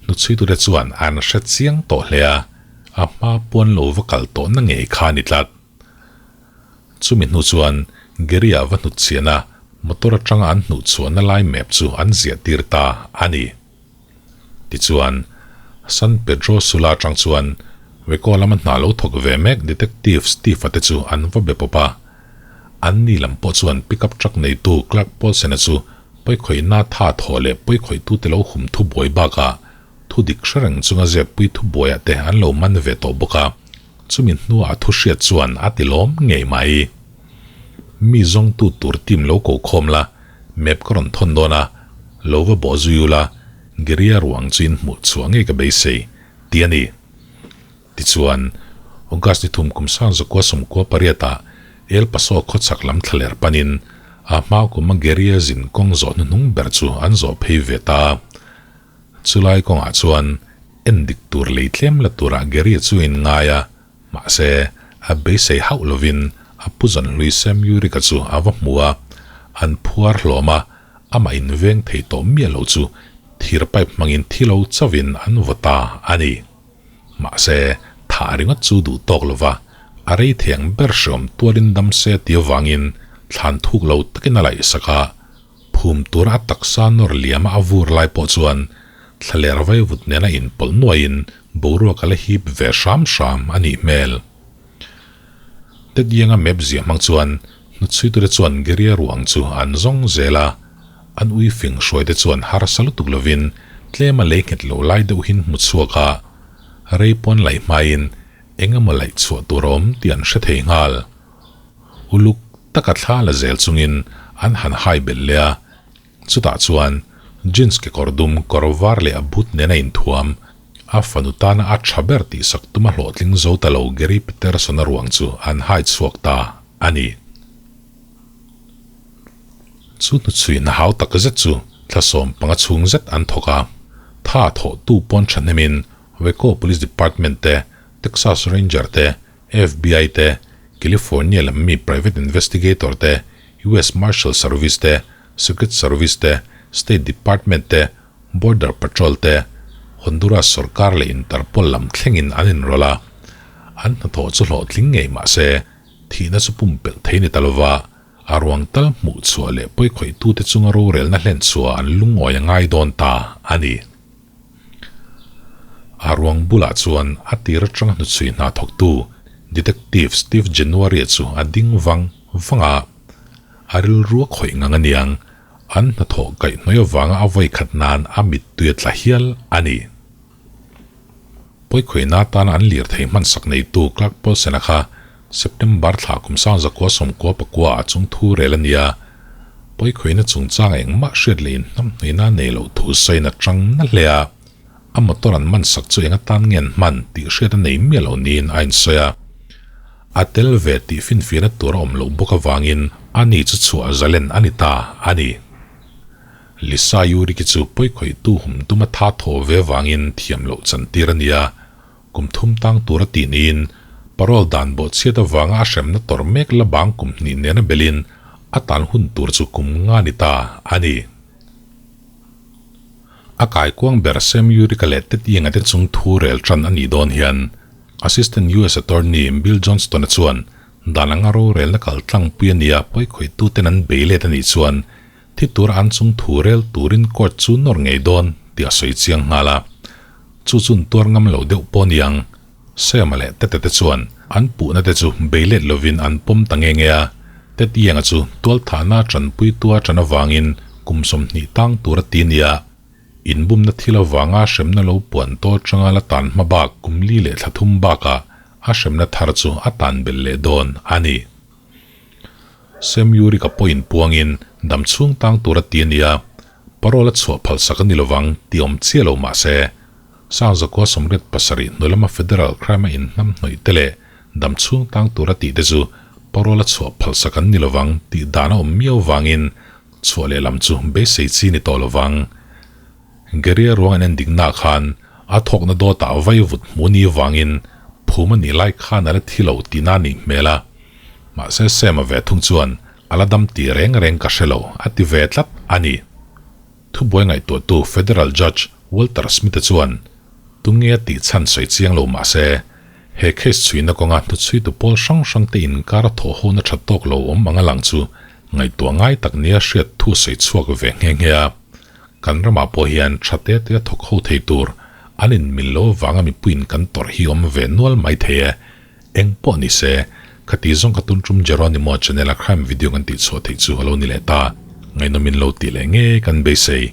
hnuchhuitute chuan an hre chiang tawh hle a. A hma puan lo va kal tawh na ngei kha a ni tlat. Chumi hnu chuan Gary-a va hnutchhian a, motor atanga an hnuh chhuahna lai map chu an ziah tir ta a ni. Tichuan, San Pedro Sula atang chuan Waco lama hna lo thawk ve mek Detective Steve-a te chu an va be pawp a. An ni lam pawh chuan pickup truck neitu Clark Paulsen-a chu pawikhawihna tha thawh leh pawikhawih-tute lo hum thubuai bakah thu dik hre reng chunga zep-pui thubuaiah te an lo man ve tawh bawk a. Chumi hnuah a thu hriat chuan a ti lawm ngei mai. Mi zawngtu tur team lo ko khawm la, map ka rawn thawn dawn a, lo va bawh zui ula, Geria ruang chu in hmuh chhuah ngei ka beisei, ti a ni. Tichuan, August ni thum kum sang zakua sawmkua pariatah El Paso khawchhak lam thlaler panin a hma kuma Geria zin kawng zawh hnuhnung ber chu an zawh phei ve ta. Chulai kawngah chuan en dik tur lei tlem la turah Gary chu a inngai a, mahse, a beisei hauh lovin a pu zanhlui Sam Urich-a chu a va hmu a, an phuar hlawm a, amah inveng thei tawh miah lo chu thir pipe hmangin thi lo chauhin an vaw ta a ni. Mahse, thah ringawt chu duh tawk lova, a rei thei ang ber hreawm tualin dam se ti avangin thlan thuk lo takin a laihsak a, Phum tur a taksa nawr liama a vur lai pawh chuan thlaler vaivut nena inpawlh nuaiin boruak a la hip ve hram hram a nih hmel. Tetianga map zia hmang chuan hnuchhuitute chuan Geria ruang chu an zawng zel a, an ui fing hruaite chuan harsa lutuk lovin tlema lei nghet lo lai deuhin hmu chhuak a, rei pawn laih hmain eng emaw laih chhuah tur a awm tih an hre thei nghal. Uluk taka thla la zel chungin an han hai belh leh a, chutah chuan jeans kekawr dum kawr var leh a boot nena inthuam, a fanu tana a tha ber tihsak tuma hlawhtling zo ta lo Gary Peterson-a ruang chu an hai chhuak ta a ni. Chu hnuchhuina hau tak zet chu thla 15 chhung zet an thawk a, tha thawhtu pawn thahnemin Waco Police Department te, Texas Ranger te, FBI te, California lam mi private investigator te, US Marshal Service te, Secret Service te, State Department te, Border Patrol te, Honduras sorkar leh Interpol lam thlengin an inrawlh a. An hnathawh chu hlawhtling ngei mah se, thihna chu pumpelh thei ni ta lova, a ruang tal hmuh chhuah leh pawikhawih-tute chunga rorelna hlen chhuah an lungawi a ngai dawn ta a ni. A ruang bulah chuan a tir atanga hnuchhui hna thawktu Detective Steve January-a chu a ding vang vang a, a rilru a khawih ngang aniang, an hnathawh kaihhnawih avanga a vawi khat nan a mittui a tla hial a ni. Pawikhawihna atana an lirthei hmansak neitu Clark Paulsen-a kha September thla kum 1999 ah chung thu rel a nia. Pawikhawihna chungchanga engmah hriat leh inhnamhnuihna a nei loh thu sawiin a tang na hle a, a motor an mansak chu eng atan nge an hman tih hriat a nei miah loh niin a insawi a. A tel ve tih finfiahna tur a awm loh bawk avangin ani chu chhuah zalen a ni ta a ni. Lisa Yuriki chu pawikhawihtu hum tuma tha thaw ve vangin thiam loh chantir a ni a, kum thum tang tur a tih niin parole dan bawhchhiat avanga a hremna tawrh mek la bang kum hnih nena belin a tan hun tur chu kum nga ni ta a ni. A kaikuang ber Sam Yurika leh Ted Ying-a te chung thu rel tan a nih dawn hian Assistant US Attorney Bill Johnston-a chuan dan anga rorelna kaltlangpui a nia pawikhawihtute'n an bei let a nih chuan Thi tur an chung thu rel turin court chu nawr ngei dawn tih a sawi chiang nghal a. Chu chun tuar ngam lo deuh pawh niang. Sema leh Tete te chuan an puhna te chu bei let lovin an pawm ta nge nge a. Tet Ienga chu tualthahna tanpui tua tan avangin kum 20 tang tur a ti nia. Inbumna thil avanga hremna lo puan tawl tanga la tan hma bak kum li leh thla thum bakah a hremna thar chu a tan belh leh dawn a ni. Sam Yurika pawhin puangin dam chhung tang tur a ti a nia, parole a chhuah phalsak a ni lovang tih awm chiah lo mah se, 1987 hnu lama federal crime a inhnam hnawih te leh dam chhung tang tur a tih te chu parole a chhuah phalsak an ni lovang tih dan a awm miau vangin chhuah leh lam chu beisei chi ni tawh lovang. Gary-a ruang an endikna khan a thawkna dawtah vaivut hmu ni vangin phum a nih lai khan a la thi lo tihna a nih hmel a. Mahse Sam-a ve thung chuan a la dam ti reng reng ka hre lo a ti ve tlat a ni. Thubuai ngaihtuahtu Federal Judge Walter Smith-a chuan tunge a tih chhan sawi chiang lo mahse he case chhuina kawnga hnuchhuitu pawl hrang hrangte inkar a thawhhona tha tawk lo awm ang a lang chu. Ngaihtuah ngai tak nia hriat thu sawi chhuak ve nghe nghe a. Kan ramah pawh hian tha te te a thawk ho thei tur an inmil lo avanga mipuiin kan tawrh hi awm ve nual mai thei e. Eng pawh ni se, khati zawng kha tun tum Jeronimo channel a crime video kan tih chhuah theih chu a lo ni leh ta. Ngaihnawmin lo tih leh ngei kan beisei.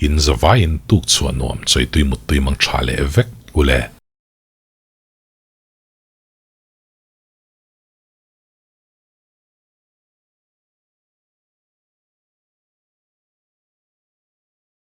In zavaiin tuk chhuah nuam chawitui muttui mang tha leh vek u le.